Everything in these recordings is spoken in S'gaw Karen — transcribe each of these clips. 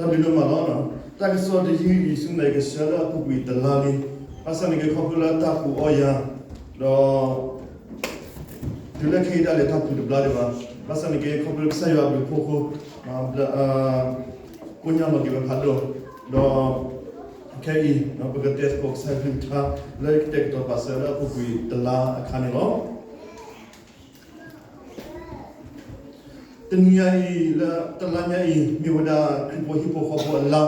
ဒုးဒိၣ်မးလီၤ. တၢ်ကစီၣ်တယုၢ်အံၤ ဆူမဲာ်ကဆှၢလၢအပူၤကွံာ်တလါလံ. ဘၣ်ဆၣ်န့ၣ်က့ ခီဖျိလၢတၢ်ပူၤအီၣ်ယၤ, ဒီး တုၤလၢခဲအံၤဒၣ်လဲာ်တၢ်ပူၤတဘျါဒံးဘၣ်. ဘၣ်ဆၣ်န့ၣ်က့ ခီဖျိကစၢ်ယွၤအဘျုးအဖှိၣ်အဃိ ကိညၢ်လီၤက့ၤဝဲဖးဒိၣ်, ဒီး ခဲအံၤ ပကတဲသကိးကစၢ်ယွၤကလုၢ်ကထါ လၢကတဲာ်ကတီၤပာ်စၢၤလၢအပူၤကွံာ်တလါအခါန့ၣ်လီၤ. တနံၤညါအံၤ လၢတလါညါအံၤ မ့ၢ်ဝဲဒၣ်ခရံာ်ဖိဟံၣ်ဖိဃီဖိအလါ,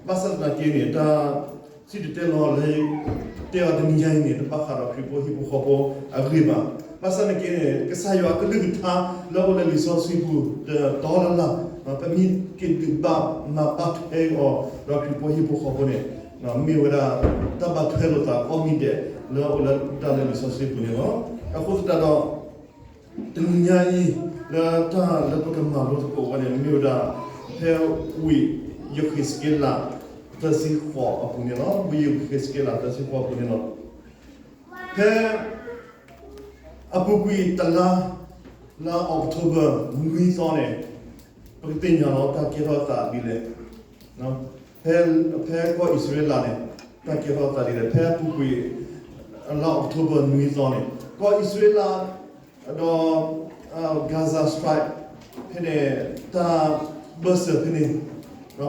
ဘၣ်ဆၣ်သနာ်က့န့ၣ် တၢ်စံၣ်တဲၤတဲလီၤလၢ တဲအီၤတနံၤညါအံၤန့ၣ် တဘၣ်ဃးဒီးခရံာ်ဖိဟံၣ်ဖိဃီဖိအဂ့ၢ်ဘၣ်. ဘၣ်ဆၣ်သနာ်က့န့ၣ် ကစၢ်ယွၤအကလုၢ်ကထါ လၢအအိၣ်လၢလံာ်စီဆှံပူၤ တတီလၢ်လၢ် ပမ့ၢ်က့ၤဒုးဘၣ်မၤဘၣ်ထွဲအီၤ ဒီးခရံာ်ဖိဟံၣ်ဖိဃီဖိန့ၣ် မ့ၢ်ဝဲဒၣ် တၢ်ဘၣ်ထွဲလိာ်သးကိးမံၤဒဲး လၢအအိၣ်လၢတၢ်လၢလံာ်စီဆှံပူၤန့ၣ်လီၤ. အဃိသတးဒီး တနံၤညါအံၤ လၢတၢ်လၢပကမၤလိသကိးဝဲန့ၣ် မ့ၢ်ဝဲဒၣ် ဖဲဝံယဃ့းစက့လး သၢဆံဃိးအပူၤန့ၣ်လီၤ. ဝံယဃ့းစက့လး သၢဆံဃိးအပူၤန့ၣ်လီၤ. ဖဲ အပူၤကွံာ်တလါ လါ October နွံသီန့ၣ် ပကသ့ၣ်ညါလီၤ တၢ်ကဲထီၣ်သးဒ်လဲၣ်. ဖဲ ဖဲကီၢ်အံၣ်စရ့လးန့ၣ် တၢ်ကဲထီၣ်သးဒ်လဲၣ်. ဖဲအပူၤကွံာ် လါ October နွံသီန့ၣ် ကီၢ်အံၣ်စရ့လး ဒီး Gaza Strip ဖဲန့ၣ် တၢ်ဘၢၣ်စၢၤဖဲန့ၣ်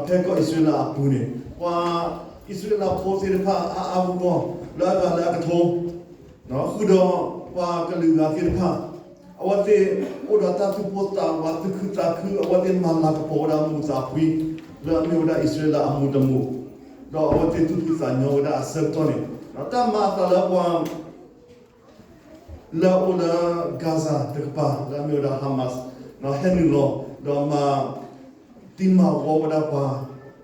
ဖဲကီၢ်အံၣ်စရ့လးအပူၤန့ၣ် ပှၤအံၣ်စရ့လးဖိသ့ၣ်တဖၣ်အါအါဂီၢ်ဂီၢ် လၢအဂၤလၢအကထိ ဃုာ်ဒီးပှၤကလုာ်ဂၤသ့ၣ်တဖၣ် အဝဲသ့ၣ်အိၣ်ဒီးတၢ်သူၣ်ပိၢ်သးဝး သူၣ်ခုသးခု အဝဲသ့ၣ်မၤလၤကပီၤဝဲဒၣ်မူးသးဖှံ လၢအမ့ၢ်ဝဲဒၣ်အံၣ်စရ့လးအမူးတမူး ဒီးအဝဲသ့ၣ်သူၣ်ဖှံသးညီဝဲဒၣ်အဆၢကတီၢ်န့ၣ် တၢ်မၤအသးလၢပှၤ လၢအအိၣ်လၢ Gaza တကပၤ လၢအမ့ၢ်ဝဲဒၣ် Hamas ဟဲနုာ်လီၤ ဒီးမၤ တံၢ်မၤဝီဝဲဒၣ်ပှၤ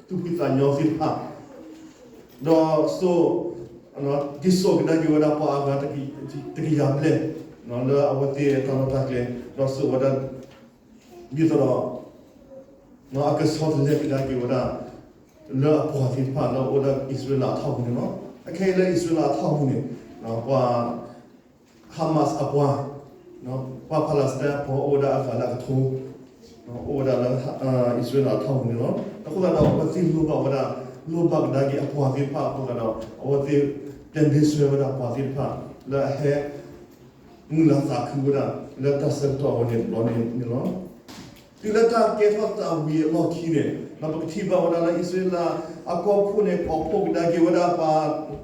သူၣ်ဖှံသးညီသ့ၣ်တဖၣ် ဒီးစိာ် တံၢ်စိာ်ကဒါက့ၤဝဲဒၣ်ပှၤအဂၤတကယၤဘျဲၣ် လၢအဝဲသ့ၣ်အတၢ်လီၢ်တၢ်ကျဲ ဒီးစိာ်ဝဲဒၣ် ဒ်သိးဒီး အကဆီတလဲကဒါက့ၤဝဲဒၣ် လၢအပှၤသ့ၣ်တဖၣ်လၢအအိၣ်လၢအံၣ်စရ့လးအထီၣ်ပူၤန့ၣ်လီၤ. အခဲအံၤလၢအံၣ်စရ့လးအထီၣ်ပူၤန့ၣ် ပှၤ Hamas အပှၤ ပှၤ Palestine အပှၤအိၣ်ဝဲဒၣ်အဂၤလၢအကထိ အိၣ်ဝဲဒၣ်လၢ အံၣ်စရ့လးအထီၣ်ပူၤန့ၣ်လီၤ. အဃိသတးဒီး အဝဲသ့ၣ်လိၣ်ဘၣ်ဝဲဒၣ် လိၣ်ဘၣ်ကဒါက့ၤအပှၤသ့ၣ်တဖၣ်အဃိသတးဒီး အဝဲသ့ၣ် ပျဲၢ်ဘ့ဆွဲဝဲဒၣ်ပှၤသ့ၣ်တဖၣ် လၢအဟဲ မုာ်လၤသးခုဝဲဒၣ် လၢတၢ်ဆၢကတီၢ်အဝဲန့ၣ်တဘျီန့ၣ်န့ၣ်လီၤ. တုၤလၢတၢ်ကဲထီၣ်သးဝံၤအလီၢ်ခံန့ၣ် ဒီးပကထံၣ်ဘၣ်ဝဲဒၣ်လၢအံၣ်စရ့လးအကီၢ်ခိၣ်န့ၣ် ကိးဖှိၣ်ကဒါက့ၤဝဲဒၣ်ပှၤ သုးဖိ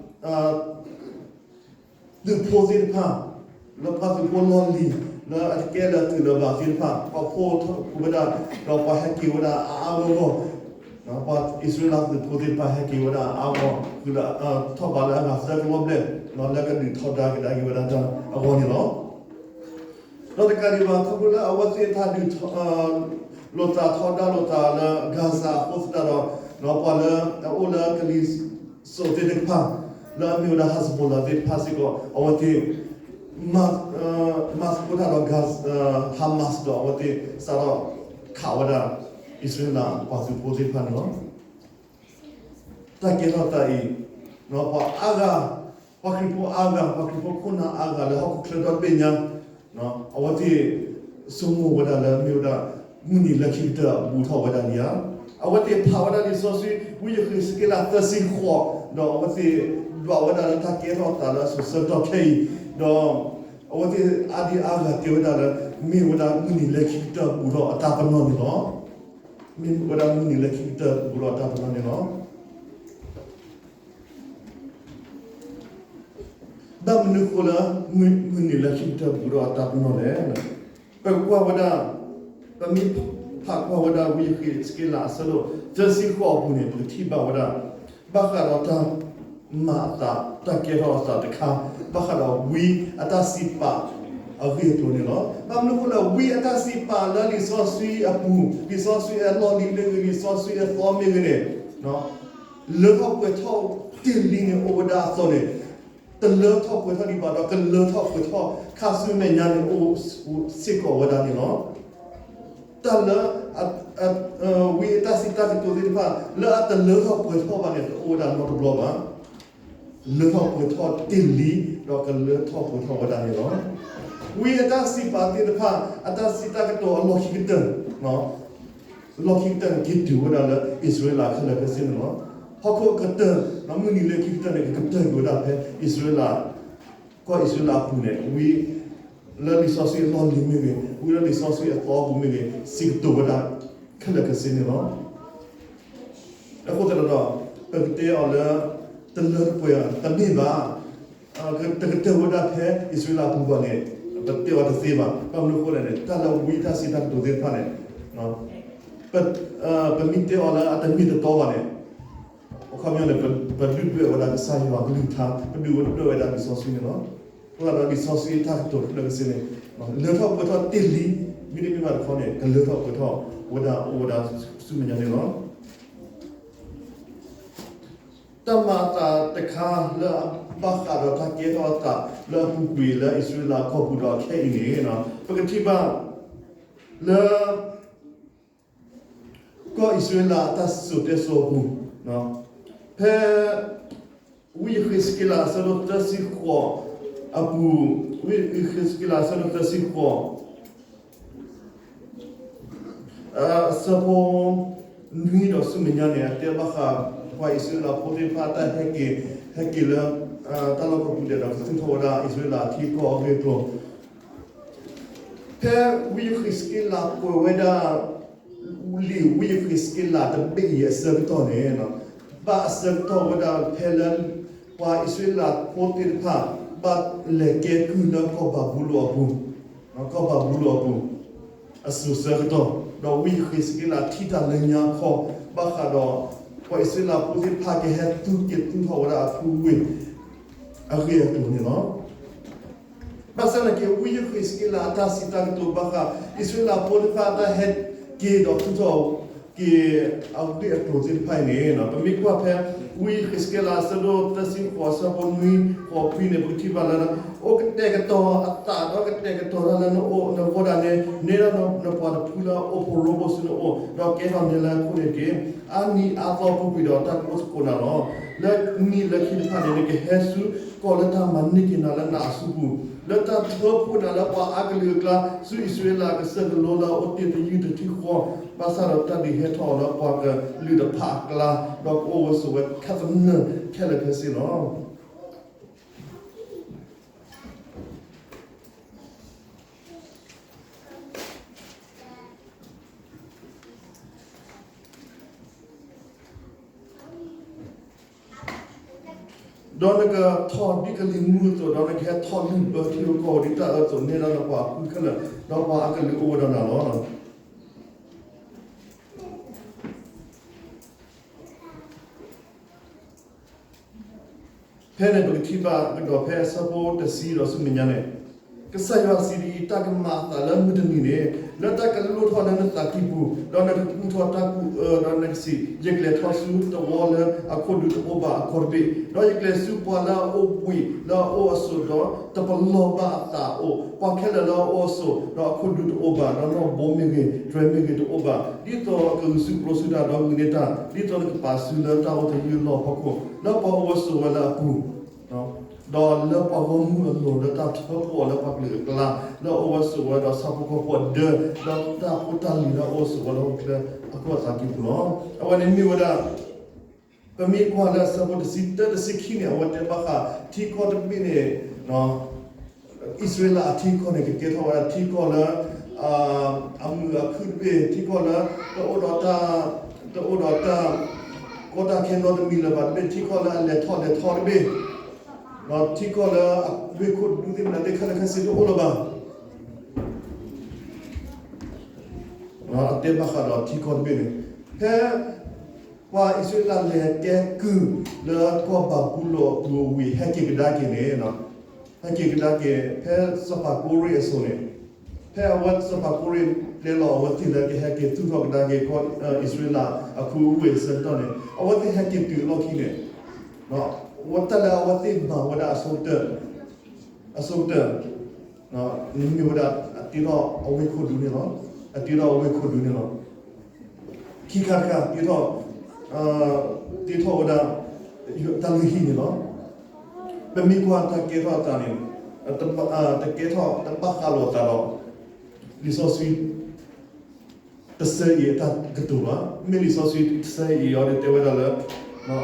သ့ၣ်တဖၣ် လၢပှၤသုးဖိလီၢ်လံၤ လၢအတကဲလၢၤတုၤလၢၤဘၣ်သ့ၣ်တဖၣ် ကိးဖှိၣ်ထီၣ်ဝဲဒၣ် ဒီးပှၤဟဲက့ၤဝဲဒၣ်အါအါဂီၢ်ဂီၢ် ပှၤအံၣ်စရ့လးသုးဖိသ့ၣ်တဖၣ်ဟဲက့ၤဝဲဒၣ်အါအါဂီၢ်ဂီၢ် ဃုာ်လၢ ထီၣ်ဘးလၢအဂၤသၢကလီၢ်ဘျဲၣ် လၢကဒုးထီဒါကဒါက့ၤဝဲဒၣ်တၢ်အဂီၢ်န့ၣ်လီၤ. ဒီးတကးဒံးဘၣ် ခီဖျိလၢအဝဲသ့ၣ်တၢ်ဒုး လိာ်သးထီဒါလိာ်သးလၢ Gaza အဃိသတးဒီး ပှၤလၢအအိၣ်လၢကလံၤစိးသ့ၣ်တဖၣ် လၢအမ့ၢ်ဝဲဒၣ် Hezbollah သ့ၣ်တဖၣ်စ့ၢ်ကီး အဝဲသ့ၣ် မၤသကိးတၢ်ဒီး Hamas ဒီးအဝဲသ့ၣ်စးထီၣ်ခးဝဲဒၣ် အံၣ်စရ့လးပှၤသုးဖိသ့ၣ်တဖၣ်န့ၣ်လီၤ. တၢ်ကဲထီၣ်သးအံၤ ပှၤအါဂၤ ပှၤခရံာ်ဖိအါဂၤ ပှၤခရံာ်ဖိခိၣ်နၢ်အါဂၤလၢဟီၣ်ခိၣ်ချၢဒီတဘ့ၣ်ညါ အဝဲသ့ၣ် ဆိကမိၣ်ဝဲဒၣ်လၢမ့ၢ်ဝဲဒၣ် မုၢ်နံၤလၢခံကတၢၢ်ဘူးထီၣ်ဝဲဒၣ်လံဧါ. အဝဲသ့ၣ်ဖးဝဲဒၣ်လံာ်စီဆှံ ဝံယဃ့းစက့လးသၢဆံဃိး ဒီးအဝဲသ့ၣ်ဒွးဝဲဒၣ်လၢတၢ်ကဲထီၣ်သးလၢအစိၤဆၢကတီၢ်ခဲအံၤ ဒီး အဝဲသ့ၣ်အါဒံအါဂၤတဲဝဲဒၣ်လၢ မ့ၢ်ဝဲဒၣ်မုၢ်နံၤလၢခံကတၢၢ်ဘူးထီၣ်အတၢ်ပနီၣ်န့ၣ်လီၤ. မ့ၢ်ဝဲဒၣ်မုၢ်နံၤလၢခံကတၢၢ်ဘူးထီၣ်အတၢ်ပနီၣ်န့ၣ်လီၤ. ဘၣ်မနုၤဃိလၢ မုၢ်နံၤလၢခံကတၢၢ်ဘူးထီၣ်အတၢ်ပနီၣ်လဲၣ်. ပကွၢ်ဝဲဒၣ် ပမ့ၢ်ဖးကွၢ်ဝဲဒၣ်ဝံယဃ့းစက့လးအဆၢဒိၣ်သၢဆံဃိးအပူၤန့ၣ် ပကထံၣ်ဘၣ်ဝဲဒၣ် ဘၣ်ဃးဒီးတၢ်မၤအသး တၢ်ကဲထီၣ်အသးတခါ ဘၣ်ဃးဒီးဝံအတၢ်စံးပာ်အဂ့ၢ်အကျိၤန့ၣ်လီၤ. ဘၣ်မနုၤဃိလၢဝံအတၢ်စံးပာ်လၢလံာ်စီဆှံအပူၤ လံာ်စီဆှံအလီၢ်လံၤမ့ၢ်ဂ့ၤ လံာ်စီဆှံအသီမ့ၢ်ဂ့ၤန့ၣ် လၢထီၣ်ပှဲၤထီၣ်တ့ၢ်လံန့ၣ်အိၣ်ဝဲဒၣ်အသိးန့ၣ် တလၢထီၣ်ပှဲၤထီၣ်ဒံးဘၣ်ဒီး ကလၢထီၣ်ပှဲၤထီၣ်ခါဆူမဲာ်ညါန့ၣ် အိၣ်စ့ၢ်ကီးဝဲဒၣ်န့ၣ်လီၤ. တၢ်လၢ ဝံအတၢ်စံးတၢ်ကတိၤသ့ၣ်တဖၣ် လၢအတလၢထီၣ်ပှဲၤထီၣ်ဘၣ်န့ၣ် တအိၣ်ဝဲဒၣ်နီတဘျီဘၣ်. လၢထီၣ်ပှဲၤထီၣ်တ့ၢ်လံ ဒီးကလၢထီၣ်ပှဲၤထီၣ်ဝဲဒၣ်န့ၣ်လီၤ. ဝံအတၢ်စံးပာ်သ့ၣ်တဖၣ် အတၢ်စံးတၢ်ကတိၤအလီၢ်ခံကတၢၢ် လီၢ်ခံကတၢၢ်န့ၣ် က့ၤတုၤဝဲဒၣ်လၢအံၣ်စရ့လးခဲလၢာ်ခဲဆ့န့ၣ်လီၤ. ဟီၣ်ခိၣ်အကတၢၢ် မုၢ်နံၤလၢခံကတၢၢ်န့ၣ် ကကတၢၢ်က့ၤဝဲဒၣ်ဖဲအံၣ်စရ့လး ကီၢ်အံၣ်စရ့လးအပူၤန့ၣ် ဝံ လၢလံာ်စီဆှံအလီၢ်လံၤမ့ၢ်ဂ့ၤ, ဝံလၢလံာ်စီဆှံအသီပူၤမ့ၢ်ဂ့ၤ, စံးကတိၤဝဲဒၣ်ခဲလၢာ်ခဲဆ့န့ၣ်လီၤ. အဃိသတးဒီး ပကတဲအီၤလၢ တလၢတပှဲၤတမ့ၢ်ဘၣ်, တကတၢၢ်ဝဲဒၣ်ဖဲအံၣ်စရ့လးအပူၤဘၣ်န့ၣ် ပတဲအီၤတသ့ဘၣ်. ဘၣ်မနုၤအဃိလဲၣ်န့ၣ် တၢ်လၢဝံအတၢ်စံးတၢ်ကတိၤသ့ၣ်တဖၣ်န့ၣ် ပမ့ၢ်တဲအီၤလၢအတမ့ၢ်တတီဘၣ်န့ၣ် အခီပညီန့ၣ် ပဒုၣ်ဒွဲၣ်ဝဲဒၣ်ကစၢ်ယွၤအကလုၢ်ကထါ, ပဒုၣ်ဒွဲၣ်ဝဲဒၣ်လံာ်စီဆှံန့ၣ်လီၤ. အဃိသတးဒီးလံာ်စီဆှံအတၢ်ကတိၤခဲလၢာ်ခဲဆ့န့ၣ် လၢထီၣ်ပှဲၤထီၣ်တ့ၢ်လံ, မ့တမ့ၢ်ဘၣ်တခီန့ၣ် ကလၢထီၣ်ပှဲၤထီၣ်ဝဲဒၣ်အိၣ်ဝဲဒၣ်ဆူမဲာ်ညါန့ၣ်လီၤ. တၢ်မၤအသးတခါလၢအဘၣ်ဃးဒီးတၢ်ကဲထီၣ်အသးလၢအပူၤကွံာ်လၢအံၣ်စရ့လးကီၢ်ပူၤဒီးခဲအံၤန့ၣ် ပကထံၣ်ဘၣ်လၢ ကီၢ်အံၣ်စရ့လးအတၢ်စံၣ်စိၤတဲစိၤအပူၤ, ဖဲ ဝံယဃ့းစက့လးအဆၢဒိၣ်သၢဆံဃိးအပူၤ, ဝံယဃ့းစက့လးအဆၢဒိၣ်သၢဆံဃိး အဆၢဖိနွံဒီးဆူမဲာ်ညါန့ၣ် အတဲဘၣ်ဃး ပှၤအံၣ်စရ့လးဖိသ့ၣ်တဖၣ်အတၢ်ဟဲက့ၤ, ဟဲက့ၤလၢ တၢ်လီၢ်ကီၢ်ပူၤဒဲးဒီးကသူၣ်ထီၣ်ဝဲဒၣ်အံၣ်စရ့လးအထံအကီၢ်အဂ့ၢ်အကျိၤ ဖဲဝံယဃ့းစက့လးကွဲးဝဲဒၣ် လံာ်ဝံယဃ့းစက့လးတဘ့ၣ်အံၤအဆၢကတီၢ်န့ၣ် ဘၣ်အဆၢကတီၢ်ဝဲဒၣ်ဖဲလၢ ပှၤအံၣ်စရ့လးဖိသ့ၣ်တဖၣ် ဘၣ်လဲၤကဲကုၢ်လၢကီၢ်ဘၤဘူလိၣ်အပူၤ, ကီၢ်ဘၤဘူလိၣ်အပူၤ အစိၤဆၢကတီၢ်, ဒီးဝံယဃ့းစက့လးထံၣ်တၢ်လၢညါခီ ဘၣ်ဃးဒီး ပှၤအံၣ်စရ့လးဖိသ့ၣ်တဖၣ်ကဟဲသူက့ၤသူၣ်ထီၣ်ဝဲဒၣ်အဖုဝ့ၢ် အဂ့ၢ်အကျိၤန့ၣ်လီၤ. ဘၣ်ဆၣ်သနာ်က့ ဝံယဃ့းစက့လးအတၢ်စံးတၢ်ကတိၤဘၣ်ဃး အံၣ်စရ့လးဖိသ့ၣ်တဖၣ်အတၢ်ဟဲက့ၤဒီးသူၣ်ထီၣ်က့ၤအဂ့ၢ်အကျိၤသ့ၣ်တဖၣ်အံၤန့ၣ် ပမ့ၢ်ကွၢ်ဖဲ ဝံယဃ့းစက့လးအဆၢဒိၣ်သၢဆံဃိးအဆၢဖိနွံဃိးခွံန့ၣ် ပကထံၣ်ဘၣ်လၢ အိၣ်ကတဲာ်ကတီၤအသးဒီးကတဲာ်ကတီၤတၢ်လၢနအိၣ်နဂီၢ်ဒၣ်နဲ နဲဒၣ်နပှၤတဖုလၢအအိၣ်ဖှိၣ်ရိဖှိၣ်ဆူနအိၣ် ဒီးကဲထီၣ်နဲလၢအခိၣ်န့ၣ်တက့ၢ်. အါနံၤအါသီပူၤကွံာ်ဒီးတၢ်ကအိၣ်သကိးနၤလီၤ. လၢနံၤလၢခံတဖၣ်န့ၣ် နကဟဲဆူကီၢ်လၢတၢ်မၤန့ၢ်က့ၤနၤလၢနအစုပူၤ, လၢတၢ်ထၢဖှိၣ်နၤလၢပှၤအါကလုာ်အကျါ ဆူအံၣ်စရ့လးကစၢၢ်ကလိလၢအအိၣ်တ့ၢ်တယုၢ်တထံၣ်ဃီ, ဘၣ်ဆၣ်ဒီးတၢ်ဒုးဟဲထီၣ်အီၤလၢပှၤကလုာ်တဖၣ်အကျါ, ဒီးကအိၣ်ဝဲဆိးဝဲခဲသနၢၣ်ခဲလၢာ်ခဲဆ့လီၤ. ဒီးနကထီၣ်ဒ်ကလံၤမုၢ်အသိး, ဒီးနကဟဲထီၣ်လုၢ်ဘၢထံဧိၤကီၢ်ဧိၤဒ်တၢ်အၢအသိး, နဲဒၣ်နပှၤအဖုခဲလၢာ်, ဒီးပှၤအါကလုာ်အိၣ်ဝဲဒီးနၤလီၤ. ဖဲန့ၣ်ပကထံၣ်ဘၣ်ကဒီးဖဲအဆၢဖိတဆံဒီးဆူမဲာ်ညါန့ၣ်, ကစၢ်ယွၤစံးဒ်အံၤ, တၢ်ကမၤအသးလၢမုၢ်တနံၤန့ၣ်, လၢတၢ်ကလိၣ်ထီၣ်လၢနသးကံၢ်ပူၤ, ဒီးနကကူၣ်ထီၣ်တၢ်ကူၣ်အၢ, ဒီးနကစံး, ယကျဲၤထီၣ်ဆူတဝီလၢအခိၣ်ဒူတအိၣ်ဘၣ်အခီၣ်တဘ့ၣ်, ဒီးယကျဲၤဆူပှၤလၢအအိၣ်ဘှံးလၢအအိၣ်အဆိး, ဒီးတပလီၢ်ဘၣ်အသးအအိၣ်, ပှၤခဲလၢာ်လၢအအိၣ်အဆိး, ဒီးအခိၣ်ဒူတအိၣ်ဘၣ်, ဒီးနီၣ်ဘိမ့ၢ်ဂ့ၤ, တြဲၤမ့ၢ်ဂ့ၤတအိၣ်ဘၣ်, ဒ်သိးကဂုာ်ဆူၣ်ပျိဆူၣ်တၢ်, ဒီးဂုာ်န့ၢ်တၢ်, ဒ်သိးနကပာ်စုလၢတၢ်အိၣ်သယုၢ်လီၢ်ဖီခိၣ်, လၢပှၤအိၣ်ဝဲဆိးဝဲလၢအပူၤ ဒီးလၢပှၤဂီၢ်မုၢ်အလိၤလၢတၢ်ထၢဖှိၣ်အီၤလၢပှၤကလုာ်အကျါ, လၢအအိၣ်ဝဲဆိးဝဲဒီးဆၣ်ဖိကီၢ်ဖိအဒၢ, ဒီးတၢ်ဖိတၢ်လံၤလၢအအိၣ်ဆိးဝဲလၢဟီၣ်ခိၣ်ချၢအခိၣ်အသးကံၢ်ပူၤလီၤ. အဝဲန့ၣ်မ့ၢ်ဝဲဒၣ် ပမ့ၢ်ကွၢ်လၢအဆၢဖိတဆံတၢ တဆံခံန့ၣ် အဝဲတဲဘၣ်ဃးထံကီၢ်တဘ့ၣ်န့ၣ် အံၣ်စရ့လးအထံကီၢ်န့ၣ် ကကဲထီၣ်ဝဲဒၣ်ထံကီၢ်လၢ အမုာ်အခုၣ်တဘ့ၣ်, ထံကီၢ်လၢ တအိၣ်ဒီးတၢ်, တအိၣ်ဒီးတၢ်ကီတၢ်ခဲနီတမံၤလၢၤဘၣ်တဘ့ၣ်, ထံကီၢ်လၢအလဲၤထီၣ်လဲၤထီတဘ့ၣ်, ဒီးထံကီၢ်လၢအဝ့ၢ်ခိၣ်ဒူသ့ၣ်မနုၤသ့ၣ်ခဲလၢာ်ခဲဆ့တအိၣ်လၢၤဘၣ်. အတဲဘၣ်ဃးဒီးထံကီၢ်တဘ့ၣ်န့ၣ်, ဖဲ ပှၤအံၣ်စရ့လးလဲၤကဲကုၢ်လၢကီၢ်ဘၤဘူလိၣ်အပူၤဝံၤ ဟဲက့ၤကဒါက့ၤန့ၣ်, ဟဲက့ၤကဒါက့ၤ ဖဲစီၤပၤကိရ့ၣ်အစိၤန့ၣ်, ဖဲအဝဲစီၤပၤကိရ့ၣ်ပျဲလီၤအဝဲသ့ၣ်လၢကဟဲက့ၤသူၣ်ထီၣ်ကဒါက့ၤ အံၣ်စရ့လးအခိၣ်အဝ့ၢ်အဆၢကတီၢ်န့ၣ်, အဝဲသ့ၣ်ဟဲက့ၤတုၤအလီၢ်ခံန့ၣ်, တၢ်လၢအဝဲသ့ၣ်မၤဝဲဒၣ်အဆိကတၢၢ် အဆိကတၢၢ် န့ၣ်မ့ၢ်ဝဲဒၣ် အတ့ထီၣ်အဝ့ၢ်ခိၣ်ဒူန့ၣ်လီၤ. အတ့ထီၣ်အဝ့ၢ်ခိၣ်ဒူန့ၣ်လီၤ. ခံခါတခါ တ့ထီၣ်, တ့ထီၣ်ဝဲဒၣ် တၢ်လုၢ်ဟံၣ်န့ၣ်လီၤ. ပမ့ၢ်ကွၢ်တၢ်ကဲထီၣ်အသးန့ၣ် တကဲထီၣ်တဘၣ်ဃးလိာ်အသးဒီး လံာ်စီဆှံ တဆၢအံၤအတၢ်ကတိၤဘၣ်. မ့ၢ်လံာ်စီဆှံတဆၢအံၤအီၤန့ၣ် တဲဝဲဒၣ်လၢ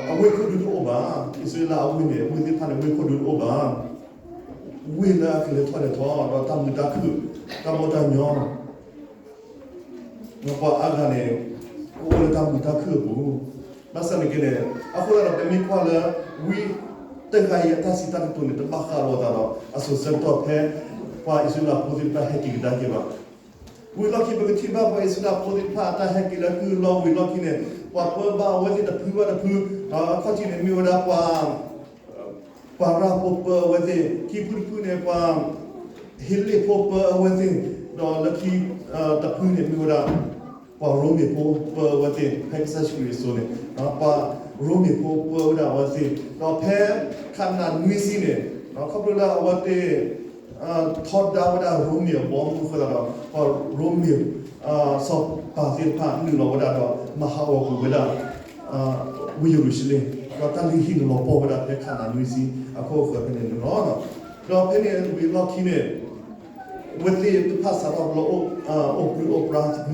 အဝ့ၢ်ခိၣ်ဒူတအိၣ်ဘၣ်. အံၣ်စရ့လးအဝ့ၢ်န့ၣ် အဝ့ၢ်သ့ၣ်တဖၣ်န့ၣ် ဝ့ၢ်ခိၣ်ဒူတအိၣ်ဘၣ်. ဝ့ၢ်လၢအကလဲၤထီၣ်လဲၤထီ ဒီးတၢ်မုာ်တၢ်ခုၣ် တၢ်ဘီတၢ်ညီ ပှၤအါဂၤန့ၣ် ကအိၣ်လၢတၢ်မုာ်တၢ်ခုၣ်အပူၤ. ဘၣ်ဆၣ်န့ၣ်က့န့ၣ် အဃိသတးဒီး ပမ့ၢ်ကွၢ်လၢ ဝံတဂၤအံၤအတၢ်စံးတၢ်ကတိၤန့ၣ် တဘၣ်ဃးလိာ်အသးဒီး အစိၤဆၢကတီၢ်ဖဲ ပှၤအံၣ်စရ့လးဖိသ့ၣ်တဖၣ်ဟဲက့ၤကဒါက့ၤဘၣ်. ဝံၤလီၢ်ခံ ပကထံၣ်ဘၣ်ပှၤအံၣ်စရ့လးဖိသ့ၣ်တဖၣ်အတၢ်ဟဲက့ၤလၢကုၢ်လီၢ်ဝံၤလီၢ်ခံန့ၣ် ပှၤပၢဘၣ်အဝဲသ့ၣ်တဖုဘၣ်တဖု, အခီၣ်ထံးန့ၣ်မ့ၢ်ဝဲဒၣ်ပှၤ ပှၤရၤဖိပၢအဝဲသ့ၣ်, ခံဖုတဖုန့ၣ် ပှၤဟ့လ့ၣ်ဖိပၢအဝဲသ့ၣ်, ဒီးလၢခံတဖုန့ၣ်မ့ၢ်ဝဲဒၣ် ပှၤရိမ့ၤဖိပၢအဝဲသ့ၣ်, ဖဲကစၢ်ယ့ၣ်ၡူးခရံာ်အစိၤန့ၣ် ပှၤရိမ့ၤဖိပၢဝဲဒၣ်အဝဲသ့ၣ်, ဒီးဖဲခါနၤနွံဆံန့ၣ် ခီဖျိလၢအဝဲသ့ၣ် ထီဒါဝဲဒၣ်ရိမ့ၤအဘီအမုၢ်အဃိသတးဒီး ပှၤရိမ့ၤ စီၤပၤသ့ၣ်တဖၣ်နုာ်လီၤဝဲဒၣ်ဒီး မၤဟးဂီၤကွံာ်ဝဲဒၣ် ဝ့ၢ်ယရူၤၡလ့ၣ်, ဒီးတၢ်လုၢ်ဟံၣ်န့ၣ်လီၤပှီၢ်ဝဲဒၣ်ဖဲခါနၤနွံဆံအခိၣ်အဃၢၤဖဲန့ၣ်န့ၣ်လီၤ. ဒီးဖဲန့ၣ်ဝံၤလီၢ်ခံန့ၣ် အဝဲသ့ၣ်တဖၣ်စးထီၣ်လၢ အိၣ်ပြံအိၣ်ပြါ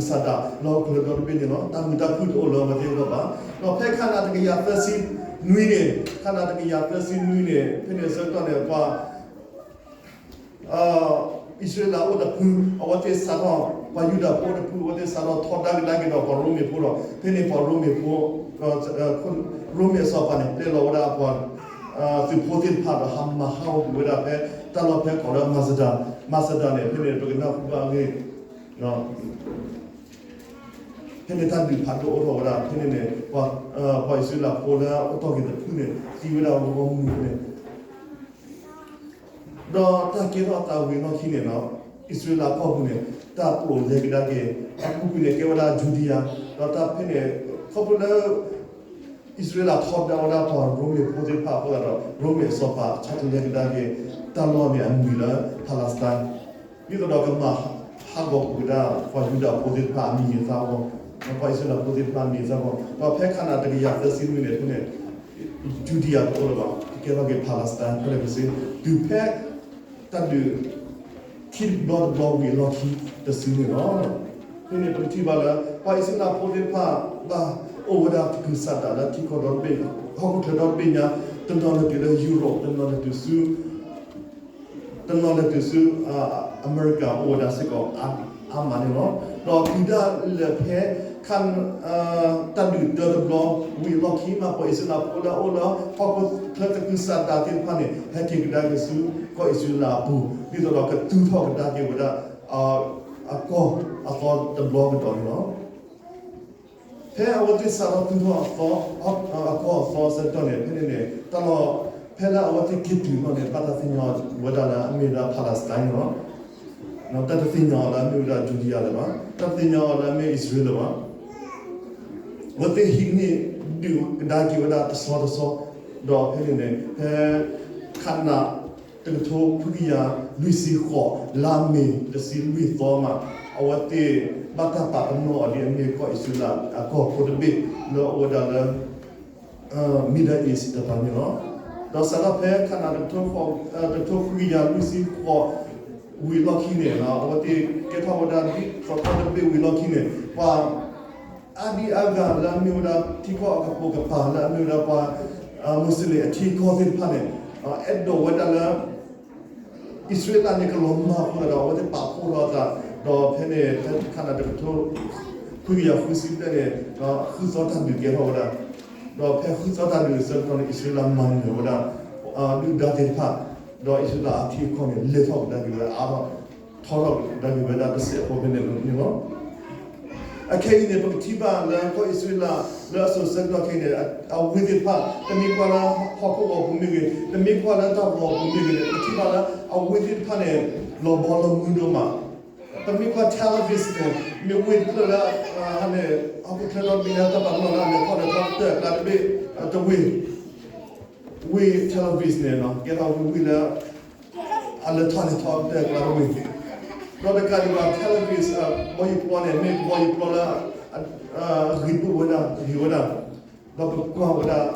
သကုၤဆးဒးလၢဟီၣ်ခိၣ်ချၢဒီတဘ့ၣ်န့ၣ်လီၤ. တၢ်မုာ်တၢ်ခုၣ်တအိၣ်လၢအဝဲသ့ၣ်အဂီၢ်ဘၣ်. ဒီးဖဲခါနၤတကယၤသၢဆံနွံန့ၣ်, ခါနၤတကယၤသၢဆံနွံန့ၣ် ဖဲန့ၣ်အဆၢကတီၢ်န့ၣ် ပှၤ အံၣ်စရ့လးအိၣ်တဖု, အဝဲသ့ၣ်စးထီၣ်, ပှၤယူဒၤဖိအိၣ်တဖု, အဝဲသ့ၣ်စးထီၣ်ထီဒါကဒါက့ၤဒီးပှၤရိမ့ၤဖိဒီး ဖဲန့ၣ်ပှၤရိမ့ၤဖိ, ရိမ့ၤအစီၤပၤန့ၣ် ပျဲလီၤဝဲဒၣ်ပှၤ သုးဖိသ့ၣ်တဖၣ်ဒီး ဟးမၤဟးဂီၤကွံာ်ဝဲဒၣ်ဖဲ တၢ်လီၢ်ဖဲကိးလၢမၤစဒၤ, မၤစဒၤန့ၣ် ဖဲန့ၣ်ပကနၢ်ဟူဘၣ်အဂ့ၢ် ဖဲန့ၣ်တၢ်ဒုးဖးဒိၣ်အိၣ်ထီၣ်ဝဲဒၣ်, ဖဲန့ၣ်န့ၣ် ပှၤအံၣ်စရ့လးဖိလၢအအိၣ်တီၢ်က့ၤတဖုန့ၣ် သံဝဲဒၣ်ဂီၢ်မုၢ်န့ၣ် ဒီးတၢ်ကဲထီၣ်အသးဝံၤအလီၢ်ခံန့ၣ်, အံၣ်စရ့လးကီၢ်ပူၤန့ၣ် တၢ်ပျိာ်လဲၤကဒါက့ၤ, အပူၤကွံာ်န့ၣ်ကဲဝဲဒၣ် Judea, ဒီးတၢ်ဖဲန့ၣ် ခီဖျိလၢ အံၣ်စရ့လးထီဒါဝဲဒၣ်ပှၤရိမ့ၤဖိသ့ၣ်တဖၣ်အဃိသတးဒီး ရိမ့ၤအစီၤပၤဆီတလဲကဒါက့ၤ တၢ်လီၢ်န့ၣ်အမံၤလၢ Palestine, ဒ်သိးဒီးကမၤဟးဂီၤကွံာ်ဝဲဒၣ် ပှၤယူဒၤဖိသ့ၣ်တဖၣ်အမံၤအသၣ်အဂီၢ်, ပှၤအံၣ်စရ့လးဖိသ့ၣ်တဖၣ်အမံၤအသၣ်အဂီၢ်, ဒီးဖဲခါနၤတကယၤသၢဆံနွံန့ၣ် ဖဲန့ၣ် Judea တအိၣ်လၢၤဘၣ်, ကကဲထီၣ်က့ၤ Palestine ဖဲန့ၣ်တစု, တုၤဖဲ တၢ်ဒုး ခံဘျီတဘျီဝံၤအလီၢ်ခံတစုန့ၣ်လီၤ. ဖဲန့ၣ်ပကထံၣ်ဘၣ်လၢ ပှၤအံၣ်စရ့လးဖိသ့ၣ်တဖၣ် ဘၣ်အိၣ်ဝဲဒၣ်သကုၤဆးဒးလၢထံကီၢ်ဒီတဘ့ၣ်, ဟီၣ်ခိၣ်ချၢဒီတဘ့ၣ်ညါ, တနီၤလဲၤတုၤလၢ Europe, တနီၤလဲၤတုၤဆူ တနီၤလဲၤတုၤဆူ အမဲရကၤအိၣ်ဝဲဒၣ်စ့ၢ်ကီး အါမးန့ၣ်လီၤ. ဒီးတုၤဒၣ်လဲာ်ဖဲ ခါ တၢ်ဒုးတၢတဘျီဝံၤအလီၢ်ခံမး ပှၤအံၣ်စရ့လးဖိလၢအအိၣ်လၢဟီၣ်ခိၣ်ချၢသကုၤဆးဒးသ့ၣ်တဖၣ်န့ၣ် ဟဲက့ၤကဒါက့ၤဆူကီၢ်အံၣ်စရ့လးအပူၤ, ဒ်သိးဒီးကသူၣ်ထီၣ်ကဒါက့ၤဝဲဒၣ် အကီၢ်အသီတဘျီကဒီးန့ၣ်လီၤ. ဖဲအဝဲသ့ၣ်စးထီၣ်သူၣ်ထီၣ်အသီ, အကီၢ်အသီအဆၢကတီၢ်န့ၣ် ဖဲန့ၣ်န့ၣ် တၢ်လီၢ် ဖဲလၢအဝဲသ့ၣ်က့ၤတုၤလီၤန့ၣ် ဘၣ်တၢ်သ့ၣ်ညါဝဲဒၣ်လၢအမ့ၢ်ဝဲဒၣ် Palestine န့ၣ်လီၤ. တၢ်တသ့ၣ်ညါအီၤလၢအမ့ၢ်ဝဲဒၣ် Judea လၢၤဘၣ်, တၢ်တသ့ၣ်ညါအီၤလၢအမ့ၢ်အံၣ်စရ့လးလၢၤဘၣ်. အဝဲသ့ၣ်ဟံးန့ၢ်ဒုးကဒါက့ၤဝဲဒၣ်တဆီတဆီ, ဒီးဖဲန့ၣ်န့ၣ် ဖဲ ခါနၤ တကထိခွံကယၤလွံၢ်ဆံဃိး လါမ့ၤတဆံလွံၢ်သီမး အဝဲသ့ၣ်ဘၣ်တၢ်ပာ်ပနီၣ်အီၤဒ်အမ့ၢ်ကီၢ်အံၣ်စရ့လးအကီၢ်ဖိတဘ့ၣ်လၢအအိၣ်ဝဲဒၣ်လၢ Middle East တပၤန့ၣ်လီၤ. ဒီးစးထီၣ်ဖဲခါနၤ တကထိခွံကယၤလွံၢ်ဆံဃိး ဝံၤအလီၢ်ခံန့ၣ် အဝဲသ့ၣ်ကဲထီၣ်ဝဲဒၣ်ဒ်သိးကီၢ်တဘ့ၣ်ဝံၤအလီၢ်ခံန့ၣ် ပှၤ အါဒံအါဂၤလၢအမ့ၢ်ဝဲဒၣ်ထံကီၢ်အကပိာ်ကပၤလၢအမ့ၢ်ဝဲဒၣ်ပှၤ Muslim အထံအကီၢ်သ့ၣ်တဖၣ်န့ၣ် အဲၣ်ဒိးဝဲဒၣ်လၢ အံၣ်စရ့လးန့ၣ်ကလီၤမၢ်အဃိသတးဒီး အဝဲသ့ၣ်ပာ်ဖှိၣ်ထီၣ်အသး ဒီးဖဲန့ၣ် ဖဲခါနၤ တကထိခွံကယၤဃုဆံဘျဲၣ်န့ၣ် ဃုသီတၢ်ဒုးကဲထီၣ်ဝဲဒၣ်, ဒီးဖဲဃုသီတၢ်ဒုးအဆၢကတီၢ်န့ၣ် အံၣ်စရ့လးမၤနၢၤဝဲဒၣ် ဒုၣ်ဒါသ့ၣ်တဖၣ်, ဒီးအံၣ်စရ့လးအထံအကီၢ်န့ၣ် လဲၤထီၣ်ကဒါက့ၤဝဲအါထီၣ် ထီထီၣ်ကဒါက့ၤဝဲဒၣ်တစဲးဖိဖဲန့ၣ်န့ၣ်လီၤ. အခဲအံၤန့ၣ် ပကထံၣ်ဘၣ်လၢကီၢ်အံၣ်စရ့လး လၢအစိၤဆၢကတီၢ်ခဲအံၤန့ၣ် အဝ့ၢ်သ့ၣ်တဖၣ် ပမ့ၢ်ကွၢ်လၢဟီၣ်ခိၣ်ဂီၤပူၤမ့ၢ်ဂ့ၤ, ပမ့ၢ်ကွၢ်လၢတၢ်ဂီၤပူၤမ့ၢ်ဂ့ၤန့ၣ် ပထံၣ်ဘၣ်လၢအဝ့ၢ်သ့ၣ်တဖၣ်န့ၣ် လီၤဘီလီၤမုၢ်ဒိၣ်မး. ပမ့ၢ်ကွၢ် Tel Aviv န့ၣ် မ့ၢ်ဝ့ၢ်တဖျၢၣ်လၢ ဟီၣ်ခိၣ်ချၢဒီတဘ့ၣ်ညါ တၢ်ပာ်ပနီၣ်လၢအလဲၤထီၣ်လဲၤထီတၢၢ်အကျါတဘ့ၣ် တဝ့ၢ် ဝ့ၢ် Tel Aviv န့ၣ် ကဲထီၣ်ဝ့ၢ်လၢ အလဲၤထီၣ်လဲၤထီတၢၢ်အကျါတဝ့ၢ်, ဒီးတကးဒံးဘၣ် Tel Aviv ကဘီယူၤပျီန့ၣ် မ့ၢ်ကဘီယူၤပျီလၢ အဂ့ၤဒိၣ်ဝဲဒၣ် ဂ့ၤဝဲဒၣ်, ဒီးပကွၢ်ဝဲဒၣ်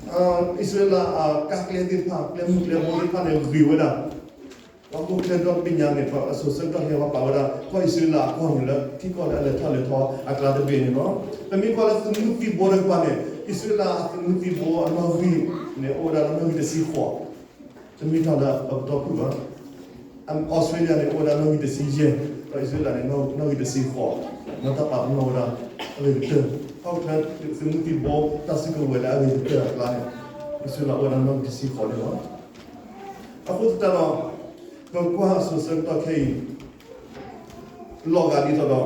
အံၣ်စရ့လးအကါကျဲသ့ၣ်တဖၣ် ကျဲမုၢ်ကျဲဘိသ့ၣ်တဖၣ်န့ၣ် ဂ့ၤဝဲဒၣ်, ပှၤဂုာ်ကျဲးဒီဘ့ၣ်ညါန့ၣ် အစိၤဆၢကတီၢ်ဟဲဝဲပာ်ဝဲဒၣ် ကီၢ်အံၣ်စရ့လးအကီၢ်န့ၣ်လၢ ထံကီၢ်လၢအလဲၤထီၣ်လဲၤထီအကျါတဘ့ၣ်န့ၣ်လီၤ. ပမ့ၢ်ကွၢ်လၢသုးမုၢ်သံၣ်ဘိတကပၤန့ၣ် အံၣ်စရ့လးအသုးမုၢ်သံၣ်ဘိအနီၣ်ဂံၢ်န့ၣ် အိၣ်ဝဲဒၣ်လၢနီၣ်ဂံၢ်တဆံဃိး, တမ့ၢ်တၢ်လၢအပတီၢ်ဖုၣ်ဘၣ်. အီစထြ့လယါန့ၣ် အိၣ်ဝဲဒၣ်နီၣ်ဂံၢ်တဆံယဲၢ်, ဒီးအံၣ်စရ့လးန့ၣ် နီၣ်ဂံၢ်တဆံဃိး, ဒီးတၢ်ပာ်ပနီၣ်ဝဲဒၣ်အဂ့ၤကတၢၢ်, ခီဖျိသုးမုၢ်သံၣ်ဘိတၢ်စုကဝဲၤလၢအဂ့ၤကတၢၢ်အကျါန့ၣ် အံၣ်စရ့လးအိၣ်ဝဲဒၣ်နီၣ်ဂံၢ်တဆံဃိးန့ၣ်လီၤ. အဃိသတးဒီး ပကွၢ်အစိၤဆၢကတီၢ်ခဲအံၤ လီၤဂာ်ဒ်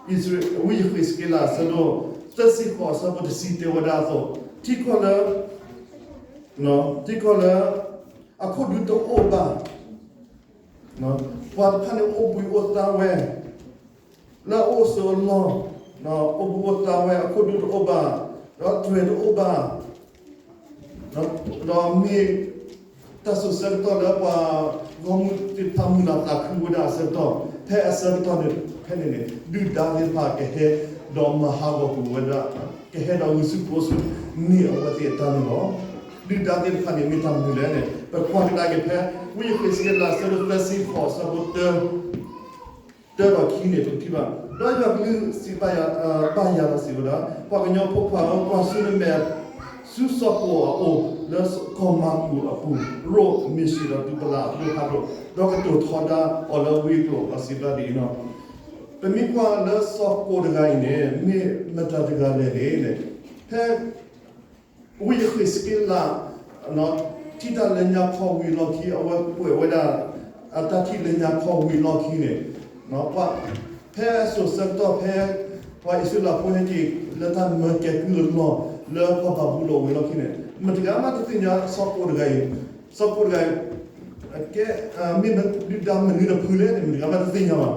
သိးဒီး အံၣ်စရ့လး ဝံယဃ့းစက့လး အဆၢဒိၣ်သၢဆံဃိး အဆၢဖိတဆံတဲဝဲဒၣ်အသိး, ထံကီၢ်လၢ ထံကီၢ်လၢ အခိၣ်ဒူတအိၣ်ဘၣ်, ပှၤတဖၣ်န့ၣ်အိၣ်ဘှံးအိၣ်သါဝဲ လၢအအိၣ်အစိအလီၢ်, အိၣ်ဘှံးအိၣ်သါဝဲ အခိၣ်ဒူတအိၣ်ဘၣ်, ဒီးတြဲၤတအိၣ်ဘၣ်, ဒီးမ့ၢ် တၢ်စိၤဆၢကတီၢ်လၢပှၤဂီၢ်မုၢ်သ့ၣ်တဖၣ်မုၢ်လၢ်သးခုဝဲဒၣ်အဆၢကတီၢ်, ဖဲအဆၢကတီၢ်န့ၣ် ဖဲန့ၣ်န့ၣ် ဒုၣ်ဒါသ့ၣ်တဖၣ်ကဟဲဒီးမၤဟးဂီၤကွံာ်ဝဲဒၣ်, ကဟဲဒီးဂုာ်ဆူၣ်ကျိၣ်ဆူၣ်န့ၢ်အဝဲသ့ၣ်အတၢ်န့ၣ်လီၤ. ဒုၣ်ဒါသ့ၣ်တဖၣ်န့ၣ်မ့ၢ်တၢ်မနုၤလဲၣ်န့ၣ် ပကွၢ်ကဒါက့ၤဖဲ ဝံယဃ့းစက့လး အဆၢဒိၣ်သၢဆံဃိး အဆၢဖိတၢ တၢဒီးခံန့ၣ် ပကထံၣ်ဘၣ်, ဒီးယွၤကလုၢ်စံးဘၣ်ယၤ, ဘၣ်ယၤဒီးစံးဝဲဒၣ်, ပှၤကညီဖိခွါဧၢ, ကွၢ်ဆူနမဲာ်ဆူစီၤကိာ်အအိၣ် လၢကီၢ်မၤကူးအပူၤ, ရိးမ့ၢ်ဆှံးဒီးတူၢ်ပလးအဒိၣ်ဖးဒိၣ်, ဒီးကတိၤထီဒါအီၤလၢဝံအကျိာ် ဒီးစံးဘၣ်ဒ်အံၤလီၤ. ပမ့ၢ်ကွၢ်လၢစီၤကိာ်တဂၤအံၤန့ၣ် မ့ၢ်မတၤတဂၤလဲၣ်န့ၣ်, ဖဲ ဝံယဃ့းစက့လး ထံၣ်တၢ်လၢညါခီဝံၤအလီၢ်ခံ အဝဲကွဲးဝဲဒၣ် အတၢ်ထံၣ်လၢညါခီဝံၤအလီၢ်ခံန့ၣ်, ဖဲအစိၤဆၢကတီၢ်ဖဲ ပှၤအံၣ်စရ့လးဖိဟဲက့ၤလၢတၢ်မၢကဲကုၢ်အလီၢ် လၢကီၢ်ဘၤဘူလိၣ်ဝံၤအလီၢ်ခံန့ၣ် မတဂၤမးတသ့ၣ်ညါစီၤကိာ်တဂၤအံၤ, စီၤကိာ်တဂၤအံၤ ကဲ မ့ၢ်ဒုၣ်ဒါမနုၤတဖုလဲၣ်န့ၣ် မတဂၤမးတသ့ၣ်ညါဘၣ်.